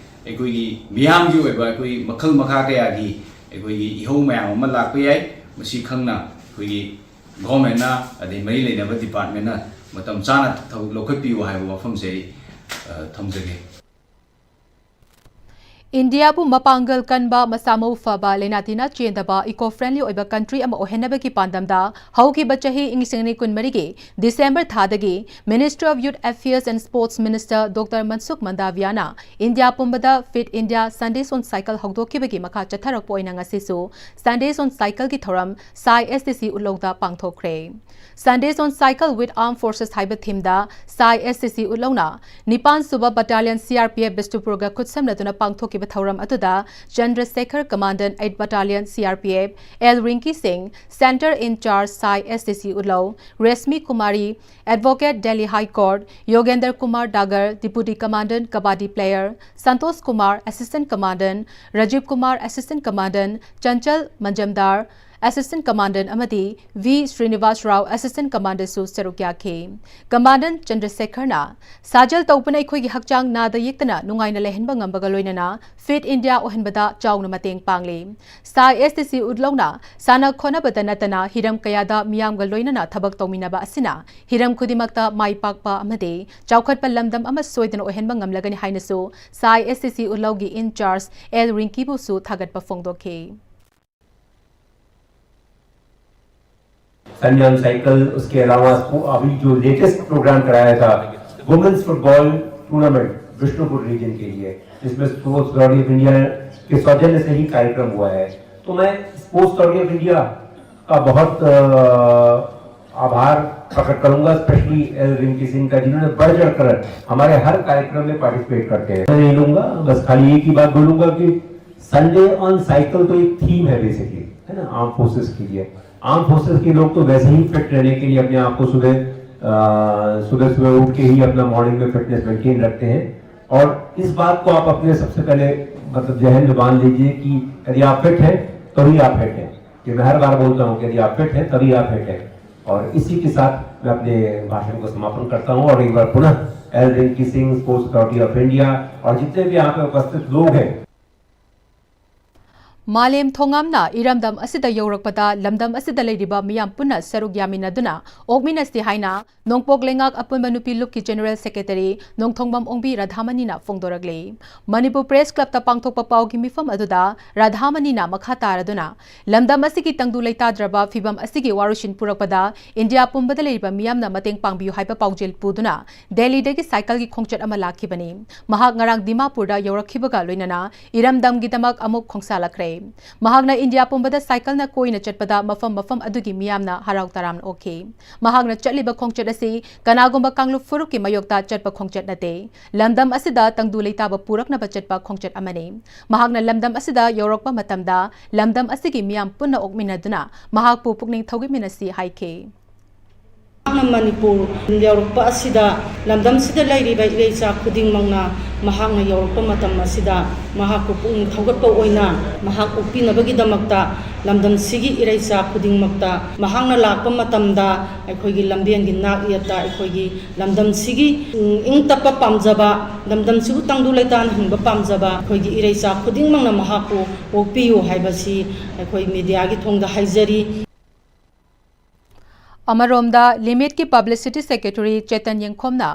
ꯑꯩꯈꯣꯏꯒꯤ ꯃꯤꯌꯥꯝꯒꯤ ꯑꯣꯏꯕ ꯑꯩꯈꯣꯏ ꯃꯈꯜ ꯃꯈꯥ ꯀꯌꯥꯒꯤ ꯑꯩꯈꯣꯏꯒꯤ ꯏꯍꯧ ꯃꯌꯥꯝ ꯑꯃ ꯂꯥꯛꯄ ꯌꯥꯏ꯫ ꯃꯁꯤ ꯈꯪꯅ ꯑꯩꯈꯣꯏꯒꯤ governmentꯅ ꯑꯗꯩ ꯃꯔꯤ ꯂꯩꯅꯕ departmentꯅ ꯃꯇꯝ ꯆꯥꯅ ꯊꯕꯛ ꯂꯧꯈꯠꯄꯤꯌꯨ ꯍꯥꯏꯕ ꯋꯥꯐꯝꯁꯦ ꯑꯩ, ꯑ, ꯊꯝꯖꯒꯦ꯫ ꯏꯟꯗꯤꯌꯥꯕꯨ ꯃꯄꯥꯡꯒꯜ ꯀꯟꯕ, ꯃꯁꯥ ꯃꯎ ꯐꯕ, ꯂꯥꯏꯅꯥ ꯇꯤꯟꯅꯥ ꯆꯦꯟꯗꯕ, eco friendly ꯑꯣꯏꯕ country ꯑꯃ ꯑꯣꯏꯍꯟꯅꯕꯒꯤ ꯄꯥꯟꯗꯝꯗ ꯍꯧꯈꯤꯕ ꯆꯍꯤ ꯏꯪ ꯂꯤꯁꯤꯡ ꯑꯅꯤ ꯀꯨꯟꯃꯔꯤꯒꯤ December ꯊꯥꯗꯒꯤ Ministry of Youth Affairs and Sports Minister Doctor Mansukh Mandaviyaꯅ ꯏꯟꯗꯤꯌꯥ ꯄꯨꯝꯕꯗ Fit India Sundays on Cycle ꯍꯧꯗꯣꯛꯈꯤꯕꯒꯤ ꯃꯈꯥ ꯆꯠꯊꯔꯛꯄ ꯑꯣꯏꯅ ꯉꯁꯤꯁꯨ Sundays on Cycleꯒꯤ ꯊꯧꯔꯝ ꯁꯥꯏ SDC ꯎꯠꯂꯧꯗ ꯄꯥꯡꯊꯣꯛꯈ꯭ꯔꯦ꯫ Sundays on Cycle with Armed Forces ꯍꯥꯏꯕ themeꯗ ꯁꯥꯏ SDC ꯎꯠꯂꯧꯅ ꯅꯤꯄꯥꯟ ꯁꯨꯕ Battalion CRPF ꯕꯤꯁꯅꯨꯄꯨꯔꯒ ꯈꯨꯠꯁꯝꯅꯗꯨꯅ ꯄꯥꯡꯊꯣꯛꯈꯤꯕ ꯊꯧꯔꯝ ꯑꯗꯨꯗ ꯆꯟꯗ꯭ꯔꯁꯦꯈꯔ, Commandant eight Battalion CRPF, L Rinky ꯁꯤꯡ, Centre in Charge ꯁꯥꯏ SDC ꯎꯠꯂꯧ, Rashmi Kumari, Advocate Delhi High Court, ꯌꯣꯒꯦꯟꯗ꯭ꯔ Kumar ꯗꯥꯒꯔ, Deputy Commandant Kabaddi Player, Santosh Kumar, Assistant Commandant, Rajiv Kumar, Assistant Commandant, ꯆꯟꯆꯜ ꯃꯟꯖꯝꯗꯥꯔ, Assistant Commandant ꯑꯃꯗꯤ V Srinivas Rao, Assistant Commanderꯁꯨ ꯁꯔꯨꯛ ꯌꯥꯈꯤ꯫ Commandant ꯆꯟꯗ꯭ꯔꯁꯦꯈꯔꯅ, "ꯁꯥꯖꯦꯜ ꯇꯧꯕꯅ ꯑꯩꯈꯣꯏꯒꯤ ꯍꯛꯆꯥꯡ ꯅꯥꯗ ꯌꯦꯛꯇꯅ ꯅꯨꯡꯉꯥꯏꯅ ꯂꯩꯍꯟꯕ ꯉꯝꯕꯒ ꯂꯣꯏꯅꯅ Fit India ꯑꯣꯏꯍꯟꯕꯗ ꯆꯥꯎꯅ ꯃꯇꯦꯡ ꯄꯥꯡꯂꯤ꯫ ꯁꯥꯏ ꯑꯦꯁ ꯇꯤ ꯁꯤ ꯎꯠꯂꯧꯅ ꯁꯥꯟꯅ ꯈꯣꯠꯅꯕꯗ ꯅꯠꯇꯅ ꯍꯤꯔꯝ ꯀꯌꯥꯗ ꯃꯤꯌꯥꯝꯒ ꯂꯣꯏꯅꯅ ꯊꯕꯛ ꯇꯧꯃꯤꯟꯅꯕ ꯑꯁꯤꯅ ꯍꯤꯔꯝ ꯈꯨꯗꯤꯡꯃꯛꯇ ꯃꯥꯏ ꯄꯥꯛꯄ ꯑꯃꯗꯤ ꯆꯥꯎꯈꯠꯄ ꯂꯝꯗꯝ ꯑꯃ ꯁꯣꯏꯗꯅ ꯑꯣꯏꯍꯟꯕ ꯉꯝꯂꯒꯅꯤ" ꯍꯥꯏꯅꯁꯨ ꯁꯥꯏ ꯑꯦꯁ T C ꯎꯠꯂꯧꯒꯤ in charge L ꯔꯤꯡꯀꯤꯕꯨꯁꯨ ꯊꯥꯒꯠꯄ ꯐꯣꯡꯗꯣꯛꯈꯤ꯫ संजय साइकिल, उसके अलावा स्पो-, अभी जो लेटेस्ट प्रोग्राम कराया था women's football tournament Bishnupur region के लिए, जिसमें स्पोर्ट्स अथॉरिटी ऑफ इंडिया के सौजन्य से ही कार्यक्रम हुआ है। तो मैं स्पोर्ट्स अथॉरिटी ऑफ इंडिया का बहुत, अ, आभार प्रकट करूंगा, स्पेशली एल रिंकी सिंह का, जिन्होंने बढ़ चढ़कर हमारे हर कार्यक्रम में पार्टिसिपेट करते हैं। मैं नहीं लूंगा, बस खाली एक ही बात बोलूंगा कि संडे ऑन साइकिल तो एक थीम है बेसिकली, है ना, आर्म फोर्सेस के लिए। आर्म फोर्सेस के लोग तो वैसे ही फिट रहने के लिए अपने आप को सुबह, अ, सुबह सुबह उठ के ही अपना मॉर्निंग में फिटनेस मेंटेन रखते हैं। और इस बात को आप अपने सबसे पहले, मतलब, जहन में बांध लीजिए कि यदि आप फिट हैं, तभी आप फिट हैं। ये मैं हर बार बोलता हूँ कि यदि आप फिट हैं, तभी आप फिट हैं। और इसी के साथ मैं अपने भाषण को समापन करता हूँ और एक बार पुनः L Rinki Singh, sports authority of India, और जितने भी यहाँ पे उपस्थित लोग हैं, ꯃꯥꯂꯦꯝ ꯊꯣꯉꯥꯝꯅ ꯏꯔꯝꯗꯝ ꯑꯁꯤꯗ ꯌꯧꯔꯛꯄꯗ ꯂꯝꯗꯝ ꯑꯁꯤꯗ ꯂꯩꯔꯤꯕ ꯃꯤꯌꯥꯝ ꯄꯨꯟꯅ ꯁꯔꯨꯛ ꯌꯥꯃꯤꯟꯅꯗꯨꯅ ꯑꯣꯛꯃꯤꯟꯅꯁꯤ ꯍꯥꯏꯅ ꯅꯣꯡꯄꯣꯛ ꯂꯩꯉꯥꯛ ꯑꯄꯨꯟꯕ ꯅꯨꯄꯤ ꯂꯨꯞꯀꯤ ꯖꯦꯅꯔꯦꯜ ꯁꯦꯀ꯭ꯔꯦꯇꯔꯤ ꯅꯣꯡꯊꯣꯡꯕꯝ ꯑꯣꯡꯕꯤ ꯔꯥꯙꯥꯃꯅꯤꯅ ꯐꯣꯡꯗꯣꯔꯛꯂꯤ꯫ ꯃꯅꯤꯄꯨꯔ ꯄ꯭ꯔꯦꯁ ꯀ꯭ꯂꯕꯇ ꯄꯥꯡꯊꯣꯛꯄ ꯄꯥꯎꯒꯤ ꯃꯤꯐꯝ ꯑꯗꯨꯗ ꯔꯥꯙꯥꯃꯅꯤꯅ ꯃꯈꯥ ꯇꯥꯔꯗꯨꯅ ꯂꯝꯗꯝ ꯑꯁꯤꯒꯤ ꯇꯪꯗꯨ ꯂꯩꯇꯥꯗ꯭ꯔꯕ ꯐꯤꯕꯝ ꯑꯁꯤꯒꯤ ꯋꯥꯔꯣꯏꯁꯤꯟ ꯄꯨꯔꯛꯄꯗ ꯏꯟꯗꯤꯌꯥ ꯄꯨꯝꯕꯗ ꯂꯩꯔꯤꯕ ꯃꯤꯌꯥꯝꯅ ꯃꯇꯦꯡ ꯄꯥꯡꯕꯤꯌꯨ ꯍꯥꯏꯕ ꯄꯥꯎꯖꯦꯜ ꯄꯨꯗꯨꯅ ꯗꯦꯜꯂꯤꯗꯒꯤ ꯁꯥꯏꯀꯜꯒꯤ ꯈꯣꯡꯆꯠ ꯑꯃ ꯂꯥꯛꯈꯤꯕꯅꯤ꯫ ꯃꯍꯥꯛ ꯉꯔꯥꯡ ꯗꯤꯃꯥꯄꯨꯔꯗ ꯌꯧꯔꯛꯈꯤꯕꯒ ꯂꯣꯏꯅꯅ ꯏꯔꯝꯗꯝꯒꯤꯗꯃꯛ ꯑꯃꯨꯛ ꯈꯣꯡꯁꯥꯜꯂꯛꯈ꯭ꯔꯦ꯫ ꯃꯍꯥꯛꯅ ꯏꯟꯗꯤꯌꯥ ꯄꯨꯝꯕꯗ ꯁꯥꯏꯀꯜꯅ ꯀꯣꯏꯅ ꯆꯠꯄꯗ ꯃꯐꯝ ꯃꯐꯝ ꯑꯗꯨꯒꯤ ꯃꯤꯌꯥꯝꯅ ꯍꯔꯥꯎ ꯇꯔꯥꯝꯅ ꯑꯣꯛꯈꯤ꯫ ꯃꯍꯥꯛꯅ ꯆꯠꯂꯤꯕ ꯈꯣꯡꯆꯠ ꯑꯁꯤ ꯀꯅꯥꯒꯨꯝꯕ ꯀꯥꯡꯂꯨꯞ ꯐꯨꯔꯨꯞꯀꯤ ꯃꯥꯌꯣꯛꯇ ꯆꯠꯄ ꯈꯣꯡꯆꯠ ꯅꯠꯇꯦ꯫ ꯂꯝꯗꯝ ꯑꯁꯤꯗ ꯇꯪꯗꯨ ꯂꯩꯇꯥꯕ ꯄꯨꯔꯛꯅꯕ ꯆꯠꯄ ꯈꯣꯡꯆꯠ ꯑꯃꯅꯤ꯫ ꯃꯍꯥꯛꯅ ꯂꯝꯗꯝ ꯑꯁꯤꯗ ꯌꯧꯔꯛꯄ ꯃꯇꯝꯗ ꯂꯝꯗꯝ ꯑꯁꯤꯒꯤ ꯃꯤꯌꯥꯝ ꯄꯨꯟꯅ ꯑꯣꯛꯃꯤꯟꯅꯗꯨꯅ ꯃꯍꯥꯛꯄꯨ ꯄꯨꯛꯅꯤꯡ ꯊꯧꯒꯠꯃꯤꯟꯅꯁꯤ ꯍꯥꯏꯈꯤ꯫ ꯃꯍꯥꯛꯅ ꯃꯅꯤꯄꯨꯔ ꯌꯧꯔꯛꯄ ꯑꯁꯤꯗ ꯂꯝꯗꯝꯁꯤꯗ ꯂꯩꯔꯤꯕ ꯏꯔꯩꯆꯥ ꯈꯨꯗꯤꯡꯃꯛꯅ ꯃꯍꯥꯛꯅ ꯌꯧꯔꯛꯄ ꯃꯇꯝ ꯑꯁꯤꯗ ꯃꯍꯥꯛꯄꯨ ꯄꯨꯛꯅꯤꯡ ꯊꯧꯒꯠꯄ ꯑꯣꯏꯅ ꯃꯍꯥꯛ ꯑꯣꯛꯄꯤꯅꯕꯒꯤꯗꯃꯛꯇ ꯂꯝꯗꯝꯁꯤꯒꯤ ꯏꯔꯩꯆꯥ ꯈꯨꯗꯤꯡꯃꯛꯇ ꯃꯍꯥꯛꯅ ꯂꯥꯛꯄ ꯃꯇꯝꯗ ꯑꯩꯈꯣꯏꯒꯤ ꯂꯝꯕꯦꯟꯒꯤ ꯅꯥꯛ ꯌꯦꯠꯇ ꯑꯩꯈꯣꯏꯒꯤ ꯂꯝꯗꯝꯁꯤꯒꯤ, ꯎꯝ, ꯏꯪ ꯇꯞꯄ ꯄꯥꯝꯖꯕ, ꯂꯝꯗꯝꯁꯤꯕꯨ ꯇꯪꯗꯨ ꯂꯩꯇꯥꯅ ꯍꯤꯡꯕ ꯄꯥꯝꯖꯕ ꯑꯩꯈꯣꯏꯒꯤ ꯏꯔꯩꯆꯥ ꯈꯨꯗꯤꯡꯃꯛꯅ ꯃꯍꯥꯛꯄꯨ ꯑꯣꯛꯄꯤꯌꯨ ꯍꯥꯏꯕꯁꯤ ꯑꯩꯈꯣꯏ ꯃꯤꯗꯤꯌꯥꯒꯤ ꯊꯣꯡꯗ ꯍꯥꯏꯖꯔꯤ꯫ ꯑꯃꯔꯣꯝꯗ, ꯂꯤꯃꯤꯠꯀꯤ ꯄꯕ꯭ꯂꯤꯁꯤꯇꯤ ꯁꯦꯀ꯭ꯔꯦꯇꯔꯤ ꯆꯦꯇꯟ ꯌꯦꯡꯈꯣꯝꯅ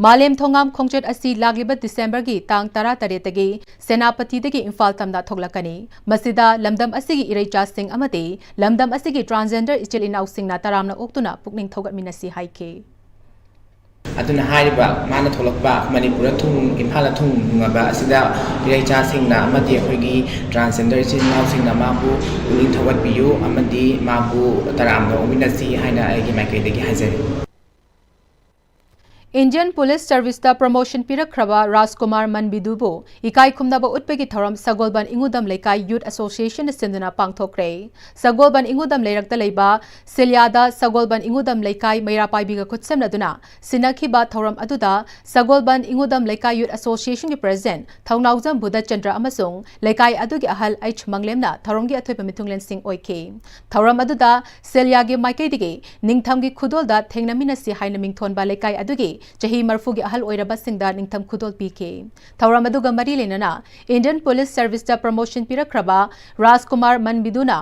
ꯃꯥꯂꯦꯝ ꯊꯣꯉꯥꯝ ꯈꯣꯡꯆꯠ ꯑꯁꯤ ꯂꯥꯛꯂꯤꯕ ꯗꯤꯁꯦꯝꯕꯔꯒꯤ ꯇꯥꯡ ꯇꯔꯥꯇꯔꯦꯠꯇꯒꯤ ꯁꯦꯅꯥꯄꯇꯤꯗꯒꯤ ꯏꯝꯐꯥꯜ ꯇꯝꯅ ꯊꯣꯛꯂꯛꯀꯅꯤ꯫ ꯃꯁꯤꯗ ꯂꯝꯗꯝ ꯑꯁꯤꯒꯤ ꯏꯔꯩꯆꯥꯁꯤꯡ ꯑꯃꯗꯤ ꯂꯝꯗꯝ ꯑꯁꯤꯒꯤ ꯇ꯭ꯔꯥꯟꯁꯖꯦꯟꯗꯔ ꯏꯆꯤꯜ ꯏꯅꯥꯎꯁꯤꯡꯅ ꯇꯔꯥꯝꯅ ꯑꯣꯛꯇꯨꯅ ꯄꯨꯛꯅꯤꯡ ꯊꯧꯒꯠꯃꯤꯟꯅꯁꯤ ꯍꯥꯏꯈꯤ꯫ ꯑꯗꯨꯅ ꯍꯥꯏꯔꯤꯕ ꯃꯥꯅ ꯊꯣꯛꯂꯛꯄ ꯃꯅꯤꯄꯨꯔꯗ ꯊꯨꯡ-, ꯏꯝꯐꯥꯜꯗ ꯊꯨꯡꯉꯕ ꯑꯁꯤꯗ ꯏꯔꯩꯆꯥꯁꯤꯡꯅ ꯑꯃꯗꯤ ꯑꯩꯈꯣꯏꯒꯤ ꯇ꯭ꯔꯥꯟꯁꯖꯦꯟꯗꯔ ꯏꯆꯤꯜ ꯏꯅꯥꯎꯁꯤꯡꯅ ꯃꯥꯕꯨ ꯄꯨꯛꯅꯤꯡ ꯊꯧꯒꯠꯄꯤꯌꯨ ꯑꯃꯗꯤ ꯃꯥꯕꯨ ꯇꯔꯥꯝꯅ ꯑꯣꯛꯃꯤꯟꯅꯁꯤ ꯍꯥꯏꯅ ꯑꯩꯒꯤ ꯃꯥꯏꯀꯩꯗꯒꯤ ꯍꯥꯏꯖꯔꯤ꯫ ꯏꯟꯗꯤꯌꯟ ꯄꯨꯂꯤꯁ ꯁꯔꯚꯤꯁꯇ ꯄ꯭ꯔꯃꯣꯁꯟ ꯄꯤꯔꯛꯈ꯭ꯔꯕ ꯔꯥꯖꯀꯨꯃꯥꯔ ꯃꯟꯕꯤꯗꯨꯕꯨ ꯏꯀꯥꯏ ꯈꯨꯝꯅꯕ ꯎꯠꯄꯒꯤ ꯊꯧꯔꯝ ꯁꯒꯣꯜꯕꯟ ꯏꯉꯨꯗꯝ ꯂꯩꯀꯥꯏ ꯌꯨꯠ ꯑꯦꯁꯣꯁꯤꯌꯦꯁꯟꯅ ꯁꯤꯟꯗꯨꯅ ꯄꯥꯡꯊꯣꯛꯈ꯭ꯔꯦ꯫ ꯁꯒꯣꯜꯕꯟ ꯏꯉꯨꯗꯝ ꯂꯩꯔꯛꯇ ꯂꯩꯕ ꯁꯤꯂꯤꯌꯥꯗ ꯁꯒꯣꯜꯕꯟ ꯏꯉꯨꯗꯝ ꯂꯩꯀꯥꯏ ꯃꯩꯔꯥ ꯄꯥꯏꯕꯤꯒ ꯈꯨꯠꯁꯝꯅꯗꯨꯅ ꯁꯤꯟꯅꯈꯤꯕ ꯊꯧꯔꯝ ꯑꯗꯨꯗ ꯁꯒꯣꯜꯕꯟ ꯏꯉꯨꯗꯝ ꯂꯩꯀꯥꯏ ꯌꯨꯠ ꯑꯦꯁꯣꯁꯤꯌꯦꯁꯟꯒꯤ ꯄ꯭ꯔꯦꯁꯤꯗꯦꯟꯠ ꯊꯧꯅꯥꯎꯖꯝ ꯕꯨꯙꯆꯟꯗ꯭ꯔ ꯑꯃꯁꯨꯡ ꯂꯩꯀꯥꯏ ꯑꯗꯨꯒꯤ ꯑꯍꯜ ꯑꯩꯆ ꯃꯪꯂꯦꯝꯅ ꯊꯧꯔꯝꯒꯤ ꯑꯊꯣꯏꯕ ꯃꯤꯊꯨꯡꯂꯦꯟꯁꯤꯡ ꯑꯣꯏꯈꯤ꯫ ꯊꯧꯔꯝ ꯑꯗꯨꯗ ꯁꯦꯂꯤꯌꯥꯒꯤ ꯃꯥꯏꯀꯩꯗꯒꯤ ꯅꯤꯡꯊꯝꯒꯤ ꯈꯨꯗꯣꯜꯗ ꯊꯦꯡꯅꯃꯤꯟꯅꯁꯤ ꯍꯥꯏꯅ ꯃꯤꯡꯊꯣꯟꯕ ꯂꯩꯀꯥꯏ ꯑꯗꯨꯒꯤ ꯆꯍꯤ ꯃꯔꯐꯨꯒꯤ ꯑꯍꯜ ꯑꯣꯏꯔꯕꯁꯤꯡꯗ ꯅꯤꯡꯊꯝ ꯈꯨꯗꯣꯜ ꯄꯤꯈꯤ꯫ ꯊꯧꯔꯝ ꯑꯗꯨꯒ ꯃꯔꯤ ꯂꯩꯅꯅ ꯏꯟꯗꯤꯌꯟ ꯄꯨꯂꯤꯁ ꯁꯔꯚꯤꯁꯇ ꯄ꯭ꯔꯃꯣꯁꯟ ꯄꯤꯔꯛꯈ꯭ꯔꯕ ꯔꯥꯖꯀꯨꯃꯥꯔ ꯃꯟꯕꯤꯗꯨꯅ,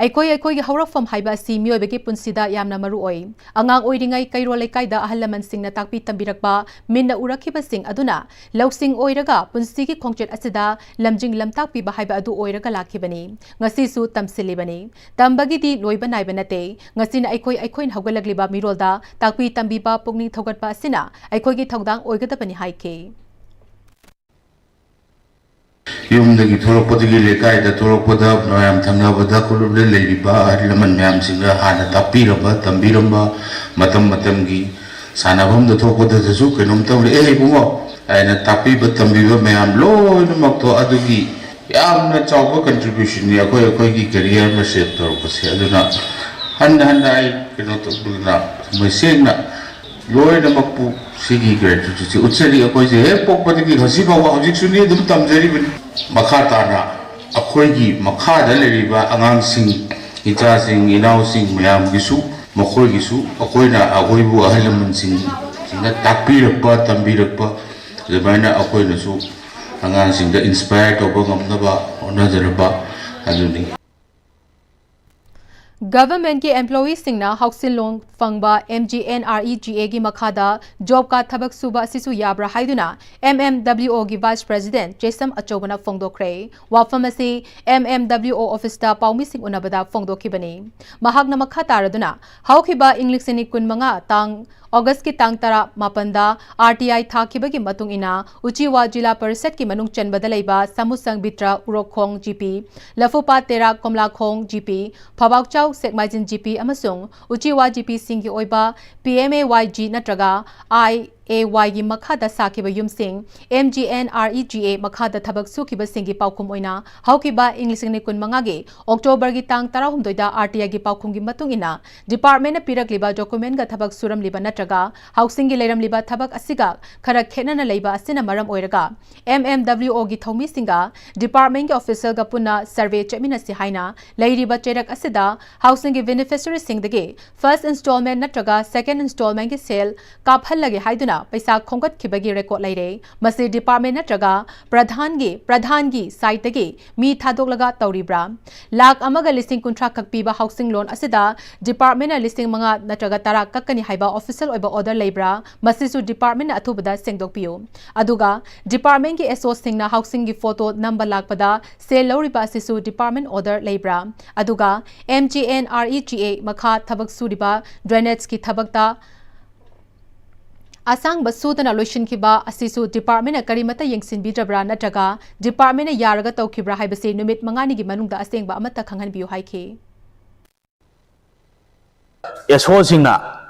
"ꯑꯩꯈꯣꯏ ꯑꯩꯈꯣꯏꯒꯤ ꯍꯧꯔꯛꯐꯝ ꯍꯥꯏꯕ ꯑꯁꯤ ꯃꯤꯑꯣꯏꯕꯒꯤ ꯄꯨꯟꯁꯤꯗ ꯌꯥꯝꯅ ꯃꯔꯨ ꯑꯣꯏ꯫ ꯑꯉꯥꯡ ꯑꯣꯏꯔꯤꯉꯩ ꯀꯩꯔꯣꯜ ꯂꯩꯀꯥꯏꯗ ꯑꯍꯜ ꯂꯃꯟꯁꯤꯡꯅ ꯇꯥꯛꯄꯤ ꯇꯝꯕꯤꯔꯛꯄ, ꯃꯤꯠꯅ ꯎꯔꯛꯈꯤꯕꯁꯤꯡ ꯑꯗꯨꯅ ꯂꯧꯁꯤꯡ ꯑꯣꯏꯔꯒ ꯄꯨꯟꯁꯤꯒꯤ ꯈꯣꯡꯆꯠ ꯑꯁꯤꯗ ꯂꯝꯖꯤꯡ ꯂꯝꯇꯥꯛꯄꯤꯕ ꯍꯥꯏꯕ ꯑꯗꯨ ꯑꯣꯏꯔꯒ ꯂꯥꯛꯈꯤꯕꯅꯤ꯫ ꯉꯁꯤꯁꯨ ꯇꯝꯁꯤꯜꯂꯤꯕꯅꯤ꯫ ꯇꯝꯕꯒꯤꯗꯤ ꯂꯣꯏꯕ ꯅꯥꯏꯕ ꯅꯠꯇꯦ꯫ ꯉꯁꯤꯅ ꯑꯩꯈꯣꯏ ꯑꯩꯈꯣꯏꯅ ꯍꯧꯒꯠꯂꯛꯂꯤꯕ ꯃꯤꯔꯣꯜꯗ ꯇꯥꯛꯄꯤ ꯇꯝꯕꯤꯕ, ꯄꯨꯛꯅꯤꯡ ꯊꯧꯒꯠꯄ ꯑꯁꯤꯅ ꯑꯩꯈꯣꯏꯒꯤ ꯊꯧꯗꯥꯡ ꯑꯣꯏꯒꯗꯕꯅꯤ" ꯍꯥꯏꯈꯤ꯫ ꯌꯨꯝꯗꯒꯤ ꯊꯣꯛꯂꯛꯄꯗꯒꯤ ꯂꯩꯀꯥꯏꯗ ꯊꯣꯛꯂꯛꯄꯗ ꯃꯌꯥꯝ ꯊꯪꯅꯕꯗ ꯈꯨꯜꯂꯨꯞꯗ ꯂꯩꯔꯤꯕ ꯑꯍꯜ ꯂꯃꯟ ꯃꯌꯥꯝꯁꯤꯡꯅ ꯍꯥꯟꯅ ꯇꯥꯛꯄꯤꯔꯝꯕ, ꯇꯝꯕꯤꯔꯝꯕ, ꯃꯇꯝ ꯃꯇꯝꯒꯤ ꯁꯥꯟꯅꯐꯝꯗ ꯊꯣꯛꯄꯗꯁꯨ "ꯀꯩꯅꯣꯝ ꯇꯧꯔꯛꯑꯦ ꯏꯕꯨꯡꯉꯣ" ꯍꯥꯏꯅ ꯇꯥꯛꯄꯤꯕ ꯇꯝꯕꯤꯕ ꯃꯌꯥꯝ ꯂꯣꯏꯅꯃꯛꯇꯣ ꯑꯗꯨꯒꯤ ꯌꯥꯝꯅ ꯆꯥꯎꯕ ꯀꯟꯇ꯭ꯔꯤꯕ꯭ꯌꯨꯁꯟꯅꯤ ꯑꯩꯈꯣꯏ ꯑꯩꯈꯣꯏꯒꯤ ꯀꯦꯔꯤꯌꯔ ꯑꯃ ꯁꯦꯞ ꯇꯧꯔꯛꯄꯁꯦ꯫ ꯑꯗꯨꯅ ꯍꯟꯅ ꯍꯟꯅ ꯑꯩ ꯀꯩꯅꯣ ꯇꯧꯗꯨꯅ ꯃꯁꯦꯡꯅ ꯂꯣꯏꯅꯃꯛꯄꯨ ꯁꯤꯒꯤ gratitude ꯁꯤ ꯎꯠꯆꯔꯤ꯫ ꯑꯩꯈꯣꯏꯁꯦ ꯍꯦꯛ ꯄꯣꯛꯄꯗꯒꯤ ꯉꯁꯤ ꯐꯥꯎꯕ ꯍꯧꯖꯤꯛꯁꯨꯅꯤ ꯑꯗꯨꯝ ꯇꯝꯖꯔꯤꯕꯅꯤ꯫ ꯃꯈꯥ ꯇꯥꯅ ꯑꯩꯈꯣꯏꯒꯤ ꯃꯈꯥꯗ ꯂꯩꯔꯤꯕ ꯑꯉꯥꯡꯁꯤꯡ, ꯏꯆꯥꯁꯤꯡ, ꯏꯅꯥꯎꯁꯤꯡ ꯃꯌꯥꯝꯒꯤꯁꯨ, ꯃꯈꯣꯏꯒꯤꯁꯨ ꯑꯩꯈꯣꯏꯅ ꯑꯩꯈꯣꯏꯕꯨ ꯑꯍꯜ ꯂꯃꯟꯁꯤꯡꯁꯤꯡꯅ ꯇꯥꯛꯄꯤꯔꯛꯄ, ꯇꯝꯕꯤꯔꯛꯄ, ꯑꯗꯨꯃꯥꯏꯅ ꯑꯩꯈꯣꯏꯅꯁꯨ ꯑꯉꯥꯡꯁꯤꯡꯗ inspire ꯇꯧꯕ ꯉꯝꯅꯕ ꯍꯣꯠꯅꯖꯔꯕ ꯑꯗꯨꯅꯤ꯫ Government ꯀꯤ employee ꯁꯤꯡꯅ ꯍꯧꯁꯤꯜꯂꯣꯟ ꯐꯪꯕ M G N R E G A ꯒꯤ ꯃꯈꯥꯗ job card ꯊꯕꯛ ꯁꯨꯕ ꯑꯁꯤꯁꯨ ꯌꯥꯕ꯭ꯔꯥ ꯍꯥꯏꯗꯨꯅ M M W O ꯒꯤ Vice President ꯆꯦꯁꯝ ꯑꯆꯧꯕꯅ ꯐꯣꯡꯗꯣꯛꯈ꯭ꯔꯦ꯫ ꯋꯥꯐꯝ ꯑꯁꯤ M M W O office ꯇ ꯄꯥꯎꯃꯤꯁꯤꯡ ꯎꯅꯕꯗ ꯐꯣꯡꯗꯣꯛꯈꯤꯕꯅꯤ꯫ ꯃꯍꯥꯛꯅ ꯃꯈꯥ ꯇꯥꯔꯗꯨꯅ, ꯍꯧꯈꯤꯕ ꯏꯪ ꯂꯤꯁꯤꯡ ꯑꯅꯤ ꯀꯨꯟ ꯃꯉꯥ ꯇꯥꯡ August ꯀꯤ ꯇꯥꯡ ꯇꯔꯥ ꯃꯥꯄꯟꯗ R T I ꯊꯥꯈꯤꯕꯒꯤ ꯃꯇꯨꯡ ꯏꯟꯅ ꯎꯆꯤꯋꯥ ꯖꯤꯂꯥ ꯄꯔꯤꯁꯠꯀꯤ ꯃꯅꯨꯡ ꯆꯟꯕꯗ ꯂꯩꯕ ꯁꯥꯃꯨꯁꯪ ꯕꯤꯇ꯭ꯔ ꯎꯔꯣꯛꯈꯣꯡ G P, ꯂꯐꯨꯄꯥꯠ ꯇꯦꯔꯥ ꯀꯣꯝꯂꯥꯈꯣꯡ G P, ꯐꯕꯥꯛꯆꯥꯎ ꯁꯦꯛꯃꯥꯏꯖꯤꯟ G P ꯑꯃꯁꯨꯡ ꯎꯆꯤꯋꯥ G P ꯁꯤꯡꯒꯤ ꯑꯣꯏꯕ P M A Y G ꯅꯠꯇ꯭ꯔꯒ I A Y ꯒꯤ ꯃꯈꯥꯗ ꯁꯥꯈꯤꯕ ꯌꯨꯝꯁꯤꯡ M G N R E G A ꯃꯈꯥꯗ ꯊꯕꯛ ꯁꯨꯈꯤꯕꯁꯤꯡꯒꯤ ꯄꯥꯎꯈꯨꯝ ꯑꯣꯏꯅ ꯍꯧꯈꯤꯕ ꯏꯪ ꯂꯤꯁꯤꯡ ꯑꯅꯤ ꯀꯨꯟ ꯃꯉꯥꯒꯤ October ꯒꯤ ꯇꯥꯡ ꯇꯔꯥꯍꯨꯝꯗꯣꯏꯗ R T I ꯒꯤ ꯄꯥꯎꯈꯨꯝꯒꯤ ꯃꯇꯨꯡ ꯏꯟꯅ department ꯅ ꯄꯤꯔꯛꯂꯤꯕ document ꯒ ꯊꯕꯛ ꯁꯨꯔꯝꯂꯤꯕ ꯅꯠꯇ꯭ꯔꯒ housing ꯒꯤ ꯂꯩꯔꯝꯂꯤꯕ ꯊꯕꯛ ꯑꯁꯤꯒ ꯈꯔ ꯈꯦꯠꯅꯅ ꯂꯩꯕ ꯑꯁꯤꯅ ꯃꯔꯝ ꯑꯣꯏꯔꯒ M M W O ꯒꯤ ꯊꯧꯃꯤꯁꯤꯡꯒ department ꯀꯤ official ꯒ ꯄꯨꯟꯅ survey ꯆꯠꯃꯤꯟꯅꯁꯤ ꯍꯥꯏꯅ ꯂꯩꯔꯤꯕ ꯆꯩꯔꯛ ꯑꯁꯤꯗ housing ꯒꯤ beneficiary ꯁꯤꯡꯗꯒꯤ first installment ꯅꯠꯇ꯭ꯔꯒ second installment ꯀꯤ ꯁꯦꯜ ꯀꯥꯞꯍꯜꯂꯒꯦ ꯍꯥꯏꯗꯨꯅ ꯄꯩꯁꯥ ꯈꯣꯝꯒꯠꯈꯤꯕꯒꯤ record ꯂꯩꯔꯦ꯫ ꯃꯁꯤ department ꯅꯠꯇ꯭ꯔꯒ ꯄ꯭ꯔꯙꯥꯟꯒꯤ, ꯄ꯭ꯔꯙꯥꯟꯒꯤ side ꯇꯒꯤ ꯃꯤ ꯊꯥꯗꯣꯛꯂꯒ ꯇꯧꯔꯤꯕ꯭ꯔꯥ? ꯂꯥꯈ ꯑꯃꯒ ꯂꯤꯁꯤꯡ ꯀꯨꯟꯊ꯭ꯔꯥ ꯈꯛ ꯄꯤꯕ housing loan ꯑꯁꯤꯗ department ꯅ ꯂꯤꯁꯤꯡ ꯃꯉꯥ ꯅꯠꯇ꯭ꯔꯒ ꯇꯔꯥ ꯀꯛꯀꯅꯤ ꯍꯥꯏꯕ official ꯑꯣꯏꯕ order ꯂꯩꯕ꯭ꯔꯥ? ꯃꯁꯤꯁꯨ department ꯅ ꯑꯊꯨꯕꯗ ꯁꯦꯡꯗꯣꯛꯄꯤꯌꯨ꯫ ꯑꯗꯨꯒ department ꯀꯤ S O ꯁꯤꯡꯅ housing ꯒꯤ photo ꯅꯝꯕ ꯂꯥꯛꯄꯗ ꯁꯦꯜ ꯂꯧꯔꯤꯕ ꯑꯁꯤꯁꯨ department order ꯂꯩꯕ꯭ꯔꯥ? ꯑꯗꯨꯒ M G N R E G A ꯃꯈꯥ ꯊꯕꯛ ꯁꯨꯔꯤꯕ drainage ꯀꯤ ꯊꯕꯛꯇ ꯑꯁꯥꯡꯕ ꯁꯨꯗꯅ ꯂꯣꯏꯁꯤꯟꯈꯤꯕ ꯑꯁꯤꯁꯨ department ꯅ ꯀꯔꯤꯃꯠꯇ ꯌꯦꯡꯁꯤꯟꯕꯤꯗ꯭ꯔꯕ꯭ꯔꯥ ꯅꯠꯇ꯭ꯔꯒ department ꯅ ꯌꯥꯔꯒ ꯇꯧꯈꯤꯕ꯭ꯔꯥ ꯍꯥꯏꯕꯁꯤ ꯅꯨꯃꯤꯠ ꯃꯉꯥꯅꯤꯒꯤ ꯃꯅꯨꯡꯗ ꯑꯁꯦꯡꯕ ꯑꯃꯠꯇ ꯈꯪꯍꯟꯕꯤꯌꯨ ꯍꯥꯏꯈꯤ꯫ S O ꯁꯤꯡꯅ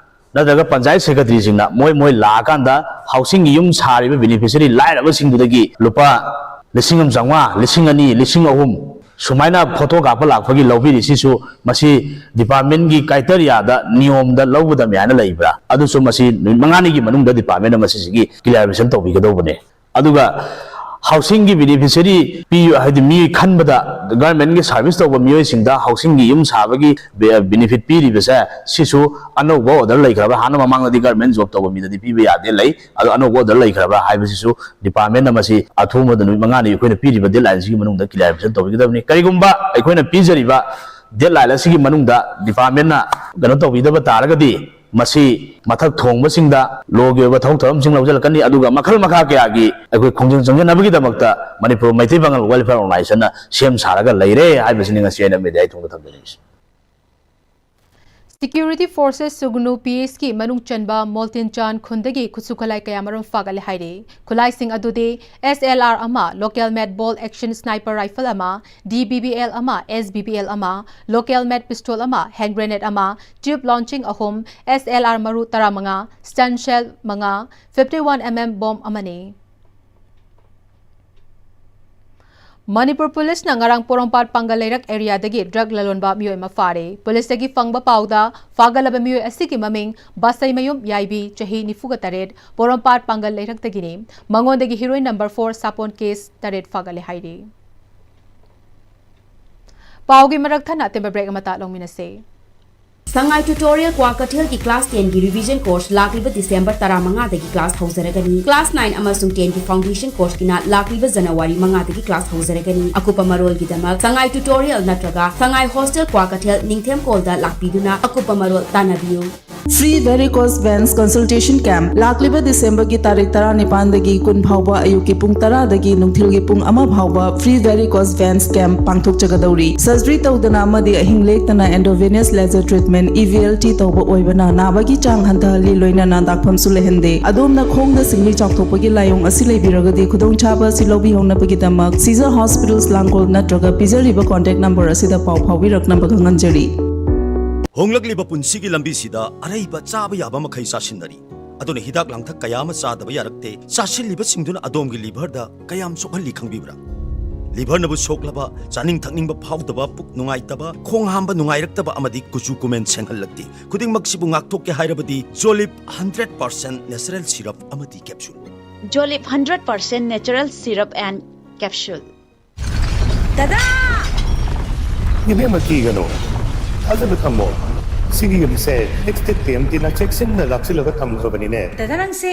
ꯅꯠꯇ꯭ꯔꯒ ꯄꯟꯆꯥꯌꯠ ꯁꯦꯀ꯭ꯔꯦꯇꯔꯤꯁꯤꯡꯅ ꯃꯣꯏ ꯃꯣꯏ ꯂꯥꯛꯑꯀꯥꯟꯗ housing ꯒꯤ ꯌꯨꯝ ꯁꯥꯔꯤꯕ beneficiary ꯂꯥꯏꯔꯕꯁꯤꯡꯗꯨꯗꯒꯤ ꯂꯨꯄꯥ ꯂꯤꯁꯤꯡ ꯑꯃ ꯆꯥꯝꯃꯉꯥ, ꯂꯤꯁꯤꯡ ꯑꯅꯤ, ꯂꯤꯁꯤꯡ ꯑꯍꯨꯝ ꯁꯨꯃꯥꯏꯅ ꯐꯣꯇꯣ ꯀꯥꯞꯄ ꯂꯥꯛꯄꯒꯤ ꯂꯧꯕꯤꯔꯤꯁꯤꯁꯨ ꯃꯁꯤ ꯗꯤꯄꯥꯔꯠꯃꯦꯟꯒꯤ ꯀ꯭ꯔꯥꯏꯇꯦꯔꯤꯌꯥꯗ ꯅꯤꯌꯣꯝꯗ ꯂꯧꯒꯗꯕꯅꯤ ꯍꯥꯏꯅ ꯂꯩꯕ꯭ꯔꯥ? ꯑꯗꯨꯁꯨ ꯃꯁꯤ ꯅꯨꯃꯤꯠ ꯃꯉꯥꯅꯤꯒꯤ ꯃꯅꯨꯡꯗ ꯗꯤꯄꯥꯔꯠꯃꯦꯟꯅ ꯃꯁꯤꯁꯤꯒꯤ ꯀ꯭ꯂꯦꯔꯤꯐꯤꯀꯦꯁꯟ ꯇꯧꯕꯤꯒꯗꯧꯕꯅꯦ꯫ ꯑꯗꯨꯒ ꯍꯥꯎꯁꯤꯡꯒꯤ ꯕꯦꯅꯤꯐꯤꯁꯔꯤ ꯄꯤꯌꯨ ꯍꯥꯏꯗꯤ ꯃꯤꯑꯣꯏ ꯈꯟꯕꯗ ꯒꯚꯔꯟꯃꯦꯟꯒꯤ ꯁꯥꯔꯚꯤꯁ ꯇꯧꯕ ꯃꯤꯑꯣꯏꯁꯤꯡꯗ ꯍꯥꯎꯁꯤꯡꯒꯤ ꯌꯨꯝ ꯁꯥꯕꯒꯤ ꯕꯦ-, ꯕꯦꯅꯤꯐꯤꯠ ꯄꯤꯔꯤꯕꯁꯦ ꯁꯤꯁꯨ ꯑꯅꯧꯕ ꯑꯣꯔꯗꯔ ꯂꯩꯈ꯭ꯔꯕ? ꯍꯥꯟꯅ ꯃꯃꯥꯡꯗꯗꯤ ꯒꯚꯔꯟꯃꯦꯟ ꯖꯣꯕ ꯇꯧꯕ ꯃꯤꯗꯗꯤ ꯄꯤꯕ ꯌꯥꯗꯦ ꯂꯩ, ꯑꯗꯣ ꯑꯅꯧꯕ ꯑꯣꯔꯗꯔ ꯂꯩꯈ꯭ꯔꯕ ꯍꯥꯏꯕꯁꯤꯁꯨ ꯗꯤꯄꯥꯔꯠꯃꯦꯟꯅ ꯃꯁꯤ ꯑꯊꯨꯕꯗ ꯅꯨꯃꯤꯠ ꯃꯉꯥꯅꯤ ꯑꯩꯈꯣꯏꯅ ꯄꯤꯔꯤꯕ ꯗꯦꯗꯂꯥꯏꯟꯁꯤꯒꯤ ꯃꯅꯨꯡꯗ ꯀ꯭ꯂꯦꯔꯤꯐꯤꯀꯦꯁꯟ ꯇꯧꯕꯤꯒꯗꯕꯅꯤ꯫ ꯀꯔꯤꯒꯨꯝꯕ ꯑꯩꯈꯣꯏꯅ ꯄꯤꯖꯔꯤꯕ ꯗꯦꯗꯂꯥꯏꯟ ꯑꯁꯤꯒꯤ ꯃꯅꯨꯡꯗ ꯗꯤꯄꯥꯔꯠꯃꯦꯟꯅ ꯀꯩꯅꯣ ꯇꯧꯕꯤꯗꯕ ꯇꯥꯔꯒꯗꯤ ꯃꯁꯤ ꯃꯊꯛ ꯊꯣꯡꯕꯁꯤꯡꯗ ꯂꯣꯒꯤ ꯑꯣꯏꯕ ꯊꯕꯛ ꯊꯧꯔꯝꯁꯤꯡ ꯂꯧꯁꯤꯜꯂꯛꯀꯅꯤ, ꯑꯗꯨꯒ ꯃꯈꯜ ꯃꯈꯥ ꯀꯌꯥꯒꯤ ꯑꯩꯈꯣꯏ ꯈꯣꯡꯖꯪ ꯆꯪꯁꯤꯟꯅꯕꯒꯤꯗꯃꯛꯇ ꯃꯅꯤꯄꯨꯔ ꯃꯩꯇꯩ ꯄꯥꯉꯜ ꯋꯦꯜꯐꯤꯌꯔ ꯑꯣꯔꯒꯅꯥꯏꯖꯦꯁꯟꯅ ꯁꯦꯝ ꯁꯥꯔꯒ ꯂꯩꯔꯦ ꯍꯥꯏꯕꯁꯤꯅꯤ ꯉꯁꯤ ꯑꯩꯅ ꯃꯦꯗꯤꯌꯥꯒꯤ ꯊꯣꯡꯗ ꯊꯝꯖꯅꯤꯡꯉꯤꯁꯤ꯫ Security Forces ꯁꯨꯒꯅꯨ P H ꯀꯤ ꯃꯅꯨꯡ ꯆꯟꯕ ꯃꯣꯜꯇꯤꯟ ꯆꯥꯟ ꯈꯨꯟꯗꯒꯤ ꯈꯨꯠꯁꯨ ꯈꯨꯠꯂꯥꯏ ꯀꯌꯥ ꯃꯔꯨꯝ ꯐꯥꯒꯠꯂꯦ ꯍꯥꯏꯔꯤ꯫ ꯈꯨꯠꯂꯥꯏꯁꯤꯡ ꯑꯗꯨꯗꯤ S L R ꯑꯃ, local made bolt action sniper rifle ꯑꯃ, D B B L ꯑꯃ, S B B L ꯑꯃ, local made pistol ꯑꯃ, hand grenade ꯑꯃ, tube launching ꯑꯍꯨꯝ, S L R ꯃꯔꯨ ꯇꯔꯥꯃꯉꯥ, stun shell ꯃꯉꯥ, fifty one M M bomb ꯑꯃꯅꯤ꯫ ꯃꯅꯤꯄꯨꯔ ꯄꯨꯂꯤꯁꯅ ꯉꯔꯥꯡ ꯄꯣꯔꯣꯝꯄꯥꯠ ꯄꯥꯡꯒꯜ ꯂꯩꯔꯛ ꯑꯦꯔꯤꯌꯥꯗꯒꯤ ꯗ꯭ꯔꯒ ꯂꯂꯣꯟꯕ ꯃꯤꯑꯣꯏ ꯑꯃ ꯐꯥꯔꯦ꯫ ꯄꯨꯂꯤꯁꯇꯒꯤ ꯐꯪꯕ ꯄꯥꯎꯗ ꯐꯥꯒꯠꯂꯕ ꯃꯤꯑꯣꯏ ꯑꯁꯤꯒꯤ ꯃꯃꯤꯡ ꯕꯥꯁꯩꯃꯌꯨꯝ ꯌꯥꯏꯕꯤ, ꯆꯍꯤ ꯅꯤꯐꯨꯒ ꯇꯔꯦꯠ, ꯄꯣꯔꯣꯝꯄꯥꯠ ꯄꯥꯡꯒꯜ ꯂꯩꯔꯛꯇꯒꯤꯅꯤ꯫ ꯃꯉꯣꯟꯗꯒꯤ heroin number four ꯁꯥꯄꯣꯟ case ꯇꯔꯦꯠ ꯐꯥꯒꯠꯂꯦ ꯍꯥꯏꯔꯤ꯫ ꯄꯥꯎꯒꯤ ꯃꯔꯛ ꯊꯠꯅ ꯑꯇꯦꯟꯕ break ꯑꯃꯇ ꯂꯧꯃꯤꯟꯅꯁꯦ꯫ ꯁꯉꯥꯏ Tutorial ꯀ꯭ꯋꯥꯀꯩꯊꯦꯜꯒꯤ class ten ꯒꯤ revision course ꯂꯥꯛꯂꯤꯕ December ꯇꯔꯥꯃꯉꯥꯗꯒꯤ class ꯍꯧꯖꯔꯒꯅꯤ꯫ Class nine ꯑꯃꯁꯨꯡ ten ꯒꯤ foundation course ꯀꯤꯅ ꯂꯥꯛꯂꯤꯕ January ꯃꯉꯥꯗꯒꯤ class ꯍꯧꯖꯔꯒꯅꯤ꯫ ꯑꯀꯨꯞꯄ ꯃꯔꯣꯜꯒꯤꯗꯃꯛ ꯁꯉꯥꯏ Tutorial ꯅꯠꯇ꯭ꯔꯒ ꯁꯉꯥꯏ Hostel ꯀ꯭ꯋꯥꯀꯩꯊꯦꯜ ꯅꯤꯡꯊꯦꯝꯀꯣꯜꯗ ꯂꯥꯛꯄꯤꯗꯨꯅ ꯑꯀꯨꯞꯄ ꯃꯔꯣꯜ ꯇꯥꯟꯅꯕꯤꯌꯨ꯫ Free Varicose Veins Consultation Camp ꯂꯥꯛꯂꯤꯕ December ꯒꯤ ꯇꯥꯔꯤꯛ ꯇꯔꯥꯅꯤꯄꯥꯟꯗꯒꯤ ꯀꯨꯟ ꯐꯥꯎꯕ ꯑꯌꯨꯛꯀꯤ ꯄꯨꯡ ꯇꯔꯥꯗꯒꯤ ꯅꯨꯡꯊꯤꯜꯒꯤ ꯄꯨꯡ ꯑꯃ ꯐꯥꯎꯕ Free Varicose Veins Camp ꯄꯥꯡꯊꯣꯛꯆꯒꯗꯧꯔꯤ꯫ Surgery ꯇꯧꯗꯅ ꯑꯃꯗꯤ ꯑꯍꯤꯡ ꯂꯦꯛꯇꯅ intravenous laser treatment, E V L T ꯇꯧꯕ ꯑꯣꯏꯕꯅ ꯅꯥꯕꯒꯤ ꯆꯥꯡ ꯍꯟꯊꯍꯜꯂꯤ, ꯂꯣꯏꯅꯅ ꯗꯥꯛꯐꯝꯁꯨ ꯂꯩꯍꯟꯗꯦ꯫ ꯑꯗꯣꯝꯅ ꯈꯣꯡꯗ ꯁꯤꯡꯂꯤ ꯆꯥꯎꯊꯣꯛꯄꯒꯤ ꯂꯥꯏꯑꯣꯡ ꯑꯁꯤ ꯂꯩꯕꯤꯔꯒꯗꯤ ꯈꯨꯗꯣꯡꯆꯥꯕ ꯑꯁꯤ ꯂꯧꯕꯤꯍꯧꯅꯕꯒꯤꯗꯃꯛ Caesar Hospitals ꯂꯥꯡꯒꯣꯜ ꯅꯠꯇ꯭ꯔꯒ ꯄꯤꯖꯔꯤꯕ contact number ꯑꯁꯤꯗ ꯄꯥꯎ ꯐꯥꯎꯕꯤꯔꯛꯅꯕ ꯈꯪꯍꯟꯖꯔꯤ꯫ ꯍꯣꯡꯂꯛꯂꯤꯕ ꯄꯨꯟꯁꯤꯒꯤ ꯂꯝꯕꯤꯁꯤꯗ ꯑꯔꯩꯕ ꯆꯥꯕ ꯌꯥꯕ ꯃꯈꯩ ꯆꯥꯁꯤꯟꯅꯔꯤ꯫ ꯑꯗꯨꯅ ꯍꯤꯗꯥꯛ ꯂꯥꯡꯊꯛ ꯀꯌꯥ ꯑꯃ ꯆꯥꯗꯕ ꯌꯥꯔꯛꯇꯦ꯫ ꯆꯥꯁꯤꯜꯂꯤꯕꯁꯤꯡꯗꯨꯅ ꯑꯗꯣꯝꯒꯤ liver ꯗ ꯀꯌꯥꯝ ꯁꯣꯛꯍꯜꯂꯤ ꯈꯪꯕꯤꯕ꯭ꯔꯥ? ꯂꯤꯚꯔꯅꯕꯨ ꯁꯣꯛꯂꯕ, ꯆꯥꯅꯤꯡ ꯊꯛꯅꯤꯡꯕ ꯐꯥꯎꯗꯕ, ꯄꯨꯛ ꯅꯨꯡꯉꯥꯏꯇꯕ, ꯈꯣꯡ ꯍꯥꯝꯕ ꯅꯨꯡꯉꯥꯏꯔꯛꯇꯕ ꯑꯃꯗꯤ ꯀꯨꯆꯨ ꯀꯨꯃꯦꯟ ꯁꯦꯡꯍꯜꯂꯛꯇꯦ꯫ ꯈꯨꯗꯤꯡꯃꯛꯁꯤꯕꯨ ꯉꯥꯛꯊꯣꯛꯀꯦ ꯍꯥꯏꯔꯕꯗꯤ Jolib hundred percent natural syrup ꯑꯃꯗꯤ capsule꯫ Jolib hundred percent natural syrup and capsule꯫ ꯗꯗꯥ! ꯏꯕꯦꯝꯃ, ꯀꯤꯒꯅꯨ, ꯊꯥꯖꯕ ꯊꯝꯃꯣ꯫ ꯁꯤꯒꯤ ꯌꯨꯝꯁꯦ ꯑꯦꯛꯁꯇꯦꯛ ꯇꯤ ꯑꯦꯝ ꯇꯤꯅ ꯆꯦꯛꯁꯤꯟꯅ ꯂꯥꯛꯁꯤꯜꯂꯒ ꯊꯝꯈ꯭ꯔꯕꯅꯤꯅꯦ꯫ ꯗꯗꯥ, ꯅꯪꯁꯦ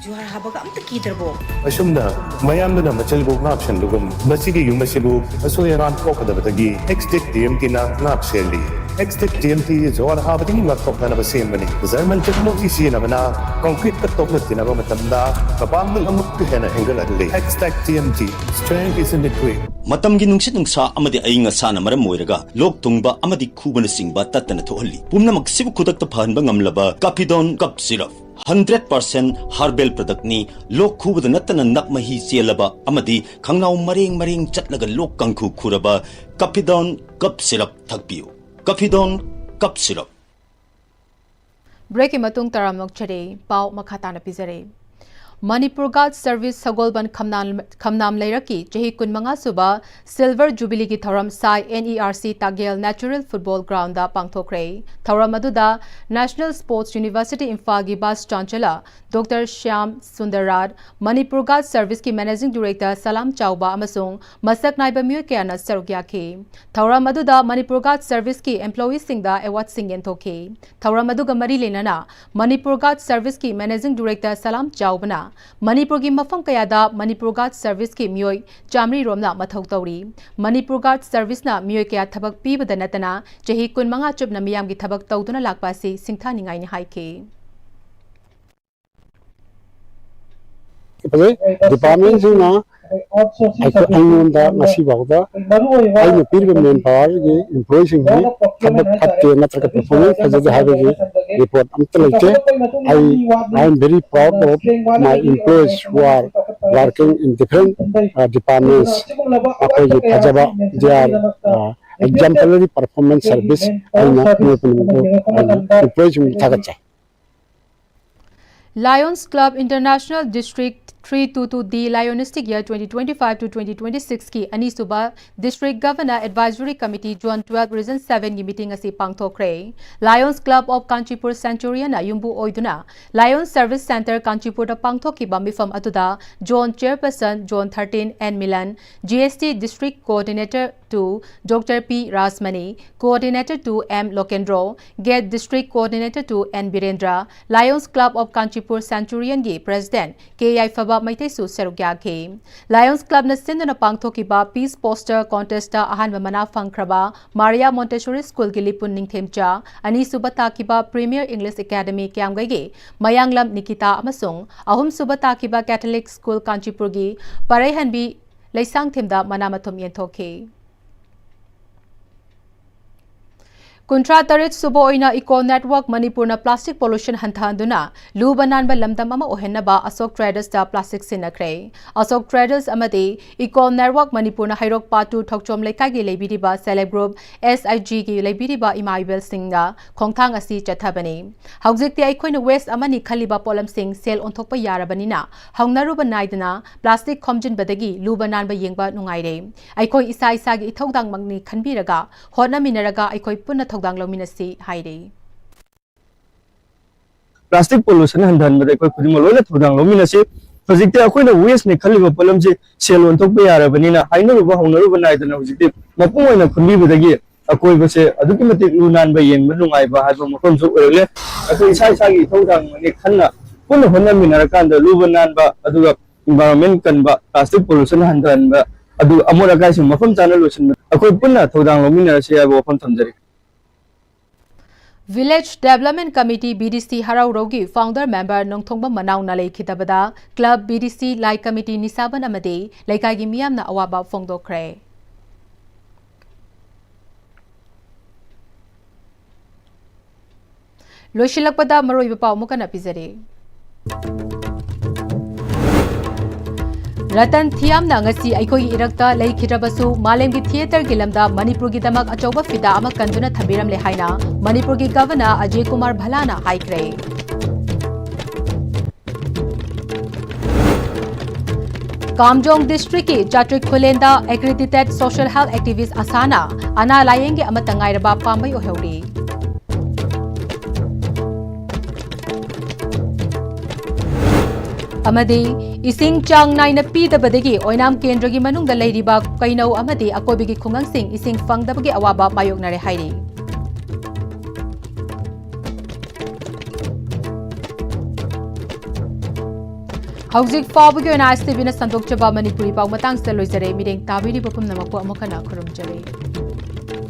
ꯖꯨꯍꯥꯔ ꯍꯥꯕꯒ ꯑꯝꯇ ꯀꯤꯗ꯭ꯔꯕꯣ? ꯑꯁꯨꯝꯅ ꯃꯌꯥꯝꯗꯨꯅ ꯃꯆꯜꯕꯨ ꯉꯥꯛꯁꯟꯕꯒꯨꯝ, ꯃꯁꯤꯒꯤ ꯌꯨꯝ ꯑꯁꯤꯕꯨ ꯑꯁꯣꯏ ꯑꯔꯥꯟ ꯊꯣꯛꯀꯗꯕꯗꯒꯤ ꯑꯦꯛꯁꯇꯦꯛ ꯇꯤ ꯑꯦꯝ ꯇꯤꯅ ꯉꯥꯛ ꯁꯦꯜꯂꯤ꯫ ꯑꯦꯛꯁꯇꯦꯛ ꯇꯤ ꯑꯦꯝ ꯇꯤ ꯖꯨꯍꯥꯔ ꯍꯥꯕꯗꯒꯤ ꯉꯥꯛꯊꯣꯛꯅꯅꯕ ꯁꯦꯝꯕꯅꯤ꯫ ꯖꯔꯃꯟ ꯇꯦꯛꯅꯣꯂꯣꯖꯤ ꯁꯤꯖꯤꯟꯅꯕꯅ ꯀꯪꯀ꯭ꯔꯤꯠꯀ ꯇꯣꯛꯅ ꯇꯤꯟꯅꯕ ꯃꯇꯝꯗ ꯀꯄꯥꯡꯒꯜ ꯑꯃꯨꯛꯀ ꯍꯦꯟꯅ ꯍꯦꯟꯒꯠꯍꯜꯂꯤ꯫ ꯑꯦꯛꯁꯇꯦꯛ T M T, strength is in the grit꯫ ꯃꯇꯝꯒꯤ ꯅꯨꯡꯁꯤꯠ ꯅꯨꯡꯁꯥ ꯑꯃꯗꯤ ꯑꯏꯪ ꯑꯁꯥꯅ ꯃꯔꯝ ꯑꯣꯏꯔꯒ ꯂꯣꯛ ꯊꯨꯡꯕ ꯑꯃꯗꯤ ꯈꯨꯕꯅꯆꯤꯡꯕ ꯇꯠꯇꯅ ꯊꯣꯛꯍꯜꯂꯤ꯫ ꯄꯨꯝꯅꯃꯛꯁꯤꯕꯨ ꯈꯨꯗꯛꯇ ꯐꯍꯟꯕ ꯉꯝꯂꯕ ꯀꯥꯐꯤꯗꯣꯟ ꯀꯞ syrup. Hundred percent herbal product ꯅꯤ꯫ ꯂꯣꯛ ꯈꯨꯕꯗ ꯅꯠꯇꯅ ꯅꯞ ꯃꯍꯤ ꯆꯦꯜꯂꯕ ꯑꯃꯗꯤ ꯈꯪꯅꯥꯎ ꯃꯔꯦꯡ ꯃꯔꯦꯡ ꯆꯠꯂꯒ ꯂꯣꯛ ꯀꯥꯡꯈꯨ ꯈꯨꯔꯕ ꯀꯥꯐꯤꯗꯣꯟ ꯀꯞ ꯁꯤꯔꯞ ꯊꯛꯄꯤꯌꯨ꯫ ꯀꯥꯐꯤꯗꯣꯟ ꯀꯞ ꯁꯤꯔꯞ꯫ ꯕ꯭ꯔꯦꯛꯀꯤ ꯃꯇꯨꯡ ꯇꯔꯥꯃꯨꯛ ꯆꯠꯂꯦ꯫ ꯄꯥꯎ ꯃꯈꯥ ꯇꯥꯅ ꯄꯤꯖꯔꯦ꯫ ꯃꯅꯤꯄꯨꯔ ꯒꯥꯔꯗ ꯁꯔꯚꯤꯁ ꯁꯒꯣꯜꯕꯟ ꯈꯝꯅꯥꯝ, ꯈꯝꯅꯥꯝ ꯂꯩꯔꯛꯀꯤ ꯆꯍꯤ ꯀꯨꯟꯃꯉꯥ ꯁꯨꯕ ꯁꯤꯜꯚꯔ ꯖꯨꯕꯤꯂꯤꯒꯤ ꯊꯧꯔꯝ ꯁꯥꯏ and E R C Takyel natural football ground ꯄꯥꯡꯊꯣꯛꯈ꯭ꯔꯦ꯫ ꯊꯧꯔꯝ ꯑꯗꯨꯗ ꯅꯦꯁꯅꯦꯜ ꯁ꯭ꯄꯣꯔꯠꯁ ꯌꯨꯅꯤꯚꯔꯁꯤꯇꯤ ꯏꯝꯐꯥꯜꯒꯤ vice chancellor doctor Shyam Sunder Raj, Manipur guard ꯁꯔꯚꯤꯁꯀꯤ ꯃꯦꯅꯦꯖꯤꯡ ꯗꯤꯔꯦꯛꯇꯔ ꯁꯂꯥꯝ ꯆꯥꯎꯕ ꯑꯃꯁꯨꯡ ꯃꯁꯛ ꯅꯥꯏꯕ ꯃꯤꯑꯣꯏ ꯀꯌꯥꯅ ꯁꯔꯨꯛ ꯌꯥꯈꯤ꯫ ꯊꯧꯔꯝ ꯑꯗꯨꯗ ꯃꯅꯤꯄꯨꯔ ꯒꯥꯔꯗ ꯁꯔꯚꯤꯁꯀꯤ ꯑꯦꯝꯄ꯭ꯂꯣꯌꯤꯁꯤꯡꯗ ꯑꯦꯋꯥꯔꯗꯁꯤꯡ ꯌꯦꯟꯊꯣꯛꯈꯤ꯫ ꯊꯧꯔꯝ ꯑꯗꯨꯒ ꯃꯔꯤ ꯂꯩꯅꯅ ꯃꯅꯤꯄꯨꯔ ꯒꯥꯔꯗ ꯁꯔꯚꯤꯁꯀꯤ ꯃꯦꯅꯦꯖꯤꯡ ꯗꯤꯔꯦꯛꯇꯔ ꯁꯂꯥꯝ ꯆꯥꯎꯕꯅ ꯃꯅꯤꯄꯨꯔꯒꯤ ꯃꯐꯝ ꯀꯌꯥꯗ ꯃꯅꯤꯄꯨꯔ ꯒꯥꯔꯗ ꯁꯔꯚꯤꯁꯀꯤ ꯃꯤꯑꯣꯏ ꯆꯥꯃꯔꯤ ꯔꯣꯝꯅ ꯃꯊꯧ ꯇꯧꯔꯤ꯫ ꯃꯅꯤꯄꯨꯔ ꯒꯥꯔꯗ ꯁꯔꯚꯤꯁꯅ ꯃꯤꯑꯣꯏ ꯀꯌꯥ ꯊꯕꯛ ꯄꯤꯕꯗ ꯅꯠꯇꯅ ꯆꯍꯤ ꯀꯨꯟꯃꯉꯥ ꯆꯨꯞꯅ ꯃꯤꯌꯥꯝꯒꯤ ꯊꯕꯛ ꯇꯧꯗꯨꯅ ꯂꯥꯛꯄ ꯑꯁꯤ ꯁꯤꯡꯊꯥꯅꯤꯡꯉꯥꯏꯅꯤ ꯍꯥꯏꯈꯤ꯫ ꯐꯖꯩ꯫ ꯗꯤꯄꯥꯔꯠꯃꯦꯟꯁꯤꯡꯅ ꯑꯩꯈꯣꯏ, ꯑꯩꯉꯣꯟꯗ ꯉꯁꯤꯐꯥꯎꯗ ꯑꯩꯅ ꯄꯤꯔꯤꯕ ꯃꯦꯟ ꯄꯥꯋꯔꯒꯤ ꯏꯝꯄ꯭ꯂꯣꯌꯤꯁꯤꯡꯁꯤ ꯊꯕꯛ ꯐꯠꯇꯦ ꯅꯠꯇ꯭ꯔꯒ ꯄꯔꯐꯣꯔꯃꯦꯟꯁ ꯐꯖꯗꯦ ꯍꯥꯏꯕꯒꯤ ꯔꯤꯄꯣꯔꯠ ꯑꯝꯇ ꯂꯩꯇꯦ꯫ ꯑꯩ, I am very proud of my employees who are working in different, uh, departments. ꯃꯈꯣꯏꯒꯤ ꯐꯖꯕ, they are, uh, exemplary performance service ꯑꯩꯅ ꯃꯣꯏ ꯄꯨꯝꯅꯃꯛꯄꯨ ꯑꯩꯅ ꯏꯝꯄ꯭ꯂꯣꯌꯤꯁꯤꯡꯕꯨ ꯊꯥꯒꯠꯆꯩ꯫ Lions Club International District three two two D Lionistic Year twenty twenty-five to twenty twenty-six ꯀꯤ ꯑꯅꯤꯁꯨꯕ District Governor Advisory Committee Zone twelve Region seven ꯒꯤ meeting ꯑꯁꯤ ꯄꯥꯡꯊꯣꯛꯈ꯭ꯔꯦ꯫ Lions Club of Kanchipur Centurion ꯅ ꯌꯨꯝꯕꯨ ꯑꯣꯏꯗꯨꯅ Lions Service Centre ꯀꯥꯟꯆꯤꯄꯨꯔꯗ ꯄꯥꯡꯊꯣꯛꯈꯤꯕ ꯃꯤꯐꯝ ꯑꯗꯨꯗ Zone Chairperson Zone thirteen N Milan, G S T District Coordinator two Doctor P Rajmani, Coordinator two M Lokendro, Gate District Coordinator two N Birendra, Lions Club of Kanchipur Centurion ꯒꯤ President ꯀꯦ ꯌꯥꯏꯐꯕ ꯃꯩꯇꯩꯁꯨ ꯁꯔꯨꯛ ꯌꯥꯈꯤ꯫ Lions Club ꯅ ꯁꯤꯟꯗꯨꯅ ꯄꯥꯡꯊꯣꯛꯈꯤꯕ Peace Poster Contest ꯇ ꯑꯍꯥꯟꯕ ꯃꯅꯥ ꯐꯪꯈ꯭ꯔꯕ Maria Montessori School ꯒꯤ ꯂꯤꯄꯨꯟ ꯅꯤꯡꯊꯦꯝꯆꯥ, ꯑꯅꯤꯁꯨꯕ ꯇꯥꯈꯤꯕ Premier English Academy ꯀ꯭ꯌꯥꯝꯒꯩꯒꯤ ꯃꯌꯥꯡꯂꯝ ꯅꯤꯀꯤꯇꯥ ꯑꯃꯁꯨꯡ ꯑꯍꯨꯝꯁꯨꯕ ꯇꯥꯈꯤꯕ Catholic School ꯀꯥꯟꯆꯤꯄꯨꯔꯒꯤ ꯄꯔꯩꯍꯟꯕꯤ ꯂꯩꯁꯥꯡꯊꯦꯝꯗ ꯃꯅꯥ ꯃꯊꯨꯝ ꯌꯦꯟꯊꯣꯛꯈꯤ꯫ ꯀꯨꯟꯊ꯭ꯔꯥ ꯇꯔꯦꯠ ꯁꯨꯕ ꯑꯣꯏꯅ Eco Network ꯃꯅꯤꯄꯨꯔꯅ plastic pollution ꯍꯟꯊꯍꯟꯗꯨꯅ ꯂꯨꯕ ꯅꯥꯟꯕ ꯂꯝꯗꯝ ꯑꯃ ꯑꯣꯏꯍꯟꯅꯕ ꯑꯁꯣꯛ Traders ꯇ plastic ꯁꯤꯟꯅꯈ꯭ꯔꯦ꯫ ꯑꯁꯣꯛ Traders ꯑꯃꯗꯤ Eco Network ꯃꯅꯤꯄꯨꯔꯅ ꯍꯩꯔꯣꯛ ꯄꯥꯠ ꯇꯨ ꯊꯧꯆꯣꯝ ꯂꯩꯀꯥꯏꯒꯤ ꯂꯩꯕꯤꯔꯤꯕ Self Help Group S H G ꯒꯤ ꯂꯩꯕꯤꯔꯤꯕ ꯏꯃꯥ ꯏꯕꯦꯜꯁꯤꯡꯅ ꯈꯣꯡꯊꯥꯡ ꯑꯁꯤ ꯆꯠꯊꯕꯅꯤ꯫ ꯍꯧꯖꯤꯛꯇꯤ ꯑꯩꯈꯣꯏꯅ waste ꯑꯃꯅꯤ ꯈꯜꯂꯤꯕ ꯄꯣꯠꯂꯝꯁꯤꯡ ꯁꯦꯜ ꯑꯣꯟꯊꯣꯛꯄ ꯌꯥꯔꯕꯅꯤꯅ ꯍꯧꯅꯔꯨꯕ ꯅꯥꯏꯗꯅ plastic ꯈꯣꯝꯖꯤꯟꯕꯗꯒꯤ ꯂꯨꯕ ꯅꯥꯟꯕ ꯌꯦꯡꯕ ꯅꯨꯡꯉꯥꯏꯔꯦ꯫ ꯑꯩꯈꯣꯏ ꯏꯁꯥ ꯏꯁꯥꯒꯤ ꯏꯊꯧꯗꯥꯡꯃꯛꯅꯤ ꯈꯟꯕꯤꯔꯒ ꯍꯣꯠꯅꯃꯤꯟꯅꯔꯒ ꯑꯩꯈꯣꯏ ꯄꯨꯟꯅ ꯊꯧꯗꯥꯡ ꯂꯧꯃꯤꯟꯅꯁꯤ ꯍꯥꯏꯔꯤ꯫ Plastic pollution ꯍꯟꯊꯍꯟꯕꯗ ꯑꯩꯈꯣꯏ ꯈꯨꯗꯤꯡꯃꯛ ꯂꯣꯏꯅ ꯊꯧꯗꯥꯡ ꯂꯧꯃꯤꯟꯅꯁꯤ꯫ ꯍꯧꯖꯤꯛꯇꯤ ꯑꯩꯈꯣꯏꯅ waste ꯅꯤ ꯈꯜꯂꯤꯕ ꯄꯣꯠꯂꯝꯁꯤ ꯁꯦꯜ ꯑꯣꯟꯊꯣꯛꯄ ꯌꯥꯔꯕꯅꯤꯅ ꯍꯥꯏꯅꯔꯨꯕ ꯍꯧꯅꯔꯨꯕ ꯅꯥꯏꯗꯅ ꯍꯧꯖꯤꯛꯇꯤ ꯃꯄꯨꯡ ꯑꯣꯏꯅ ꯈꯨꯟꯕꯤꯕꯗꯒꯤ ꯑꯀꯣꯏꯕꯁꯦ ꯑꯗꯨꯛꯀꯤ ꯃꯇꯤꯛ ꯂꯨ ꯅꯥꯟꯕ ꯌꯦꯡꯕ ꯅꯨꯡꯉꯥꯏꯕ ꯍꯥꯏꯕ ꯃꯐꯝꯁꯨ ꯑꯣꯏꯔꯛꯂꯦ꯫ ꯑꯩꯈꯣꯏ ꯏꯁꯥ ꯏꯁꯥꯒꯤ ꯏꯊꯧꯗꯥꯡꯅꯤ ꯈꯟꯅ ꯄꯨꯟꯅ ꯍꯣꯠꯅꯃꯤꯟꯅꯔꯀꯥꯟꯗ ꯂꯨꯕ ꯅꯥꯟꯕ ꯑꯗꯨꯒ environment ꯀꯟꯕ, plastic pollution ꯍꯟꯊꯍꯟꯕ, ꯑꯗꯨꯒ ꯑꯃꯣꯠ ꯑꯀꯥꯏꯁꯤꯡ ꯃꯐꯝ ꯆꯥꯅ ꯂꯣꯏꯁꯤꯟꯕ ꯑꯩꯈꯣꯏ ꯄꯨꯟꯅ ꯊꯧꯗꯥꯡ ꯂꯧꯃꯤꯟꯅꯔꯁꯤ ꯍꯥꯏꯕ ꯋꯥꯐꯝ ꯊꯝꯖꯔꯤ꯫ Village Development Committee V D C ꯍꯔꯥꯎꯔꯧꯒꯤ founder member ꯅꯣꯡꯊꯣꯡꯕꯝ ꯃꯅꯥꯎ ꯅꯥꯂꯩꯈꯤꯗꯕꯗ club, V D C, ꯂꯥꯏ committee, ꯅꯤꯁꯥꯕꯟ ꯑꯃꯗꯤ ꯂꯩꯀꯥꯏꯒꯤ ꯃꯤꯌꯥꯝꯅ ꯑꯋꯥꯕ ꯐꯣꯡꯗꯣꯛꯈ꯭ꯔꯦ꯫ ꯂꯣꯏꯁꯤꯜꯂꯛꯄꯗ ꯃꯔꯨꯑꯣꯏꯕ ꯄꯥꯎ ꯑꯃꯨꯛ ꯍꯟꯅ ꯄꯤꯖꯔꯤ꯫ ꯔꯇꯟ ꯊꯤꯌꯥꯝꯅ ꯉꯁꯤ ꯑꯩꯈꯣꯏꯒꯤ ꯏꯔꯛꯇ ꯂꯩꯈꯤꯗ꯭ꯔꯕꯁꯨ, ꯃꯥꯂꯦꯝꯒꯤ theatreꯒꯤ ꯂꯝꯗ ꯃꯅꯤꯄꯨꯔꯒꯤꯗꯃꯛ ꯑꯆꯧꯕ ꯐꯤꯗꯥ ꯑꯃ ꯀꯟꯗꯨꯅ ꯊꯝꯕꯤꯔꯝꯂꯦ ꯍꯥꯏꯅ ꯃꯅꯤꯄꯨꯔꯒꯤ Governor ꯑꯖꯌ ꯀꯨꯃꯥꯔ ꯚꯜꯂꯥꯅ ꯍꯥꯏꯈ꯭ꯔꯦ꯫ ꯀꯥꯝꯖꯣꯡ ꯗꯤꯁꯇ꯭ꯔꯤꯛꯀꯤ ꯆꯥꯇ꯭ꯔꯤꯛ ꯈꯨꯂꯦꯟꯗ ꯑꯦꯀ꯭ꯔꯤꯗꯤꯇꯦꯠ ꯁꯣꯁꯤꯌꯦꯜ ꯍꯦꯜꯊ ꯑꯦꯛꯇꯤꯚꯤꯁ꯭ꯠ ꯑꯁꯥꯅ ꯑꯅꯥ ꯂꯥꯌꯦꯡꯒꯤ ꯑꯃꯠꯇ ꯉꯥꯏꯔꯕ ꯄꯥꯝꯕꯩ ꯑꯣꯏꯍꯧꯔꯤ꯫ ꯑꯃꯗꯤ ꯏꯁꯤꯡ ꯆꯥꯡ ꯅꯥꯏꯅ ꯄꯤꯗꯕꯗꯒꯤ ꯑꯣꯏꯅꯥꯝ ꯀꯦꯟꯗ꯭ꯔꯒꯤ ꯃꯅꯨꯡꯗ ꯂꯩꯔꯤꯕ ꯀꯩꯅꯧ ꯑꯃꯗꯤ ꯑꯀꯣꯏꯕꯒꯤ ꯈꯨꯡꯒꯪꯁꯤꯡ ꯏꯁꯤꯡ ꯐꯪꯗꯕꯒꯤ ꯑꯋꯥꯕ ꯃꯥꯌꯣꯛꯅꯔꯦ ꯍꯥꯏꯔꯤ꯫ ꯍꯧꯖꯤꯛ ꯐꯥꯎꯕꯒꯤ ꯑꯣꯏꯅ ꯑꯥꯏ ꯑꯦꯁ ꯇꯤ ꯚꯤꯅ ꯁꯟꯗꯣꯛꯆꯕ ꯃꯅꯤꯄꯨꯔꯤ ꯄꯥꯎ ꯃꯇꯥꯡꯁꯤꯗ ꯂꯣꯏꯖꯔꯦ꯫ ꯃꯤꯠꯌꯦꯡ ꯇꯥꯕꯤꯔꯤꯕ ꯄꯨꯝꯅꯃꯛꯄꯨ ꯑꯃꯨꯛ ꯍꯟꯅ ꯈꯨꯔꯨꯝꯖꯔꯤ꯫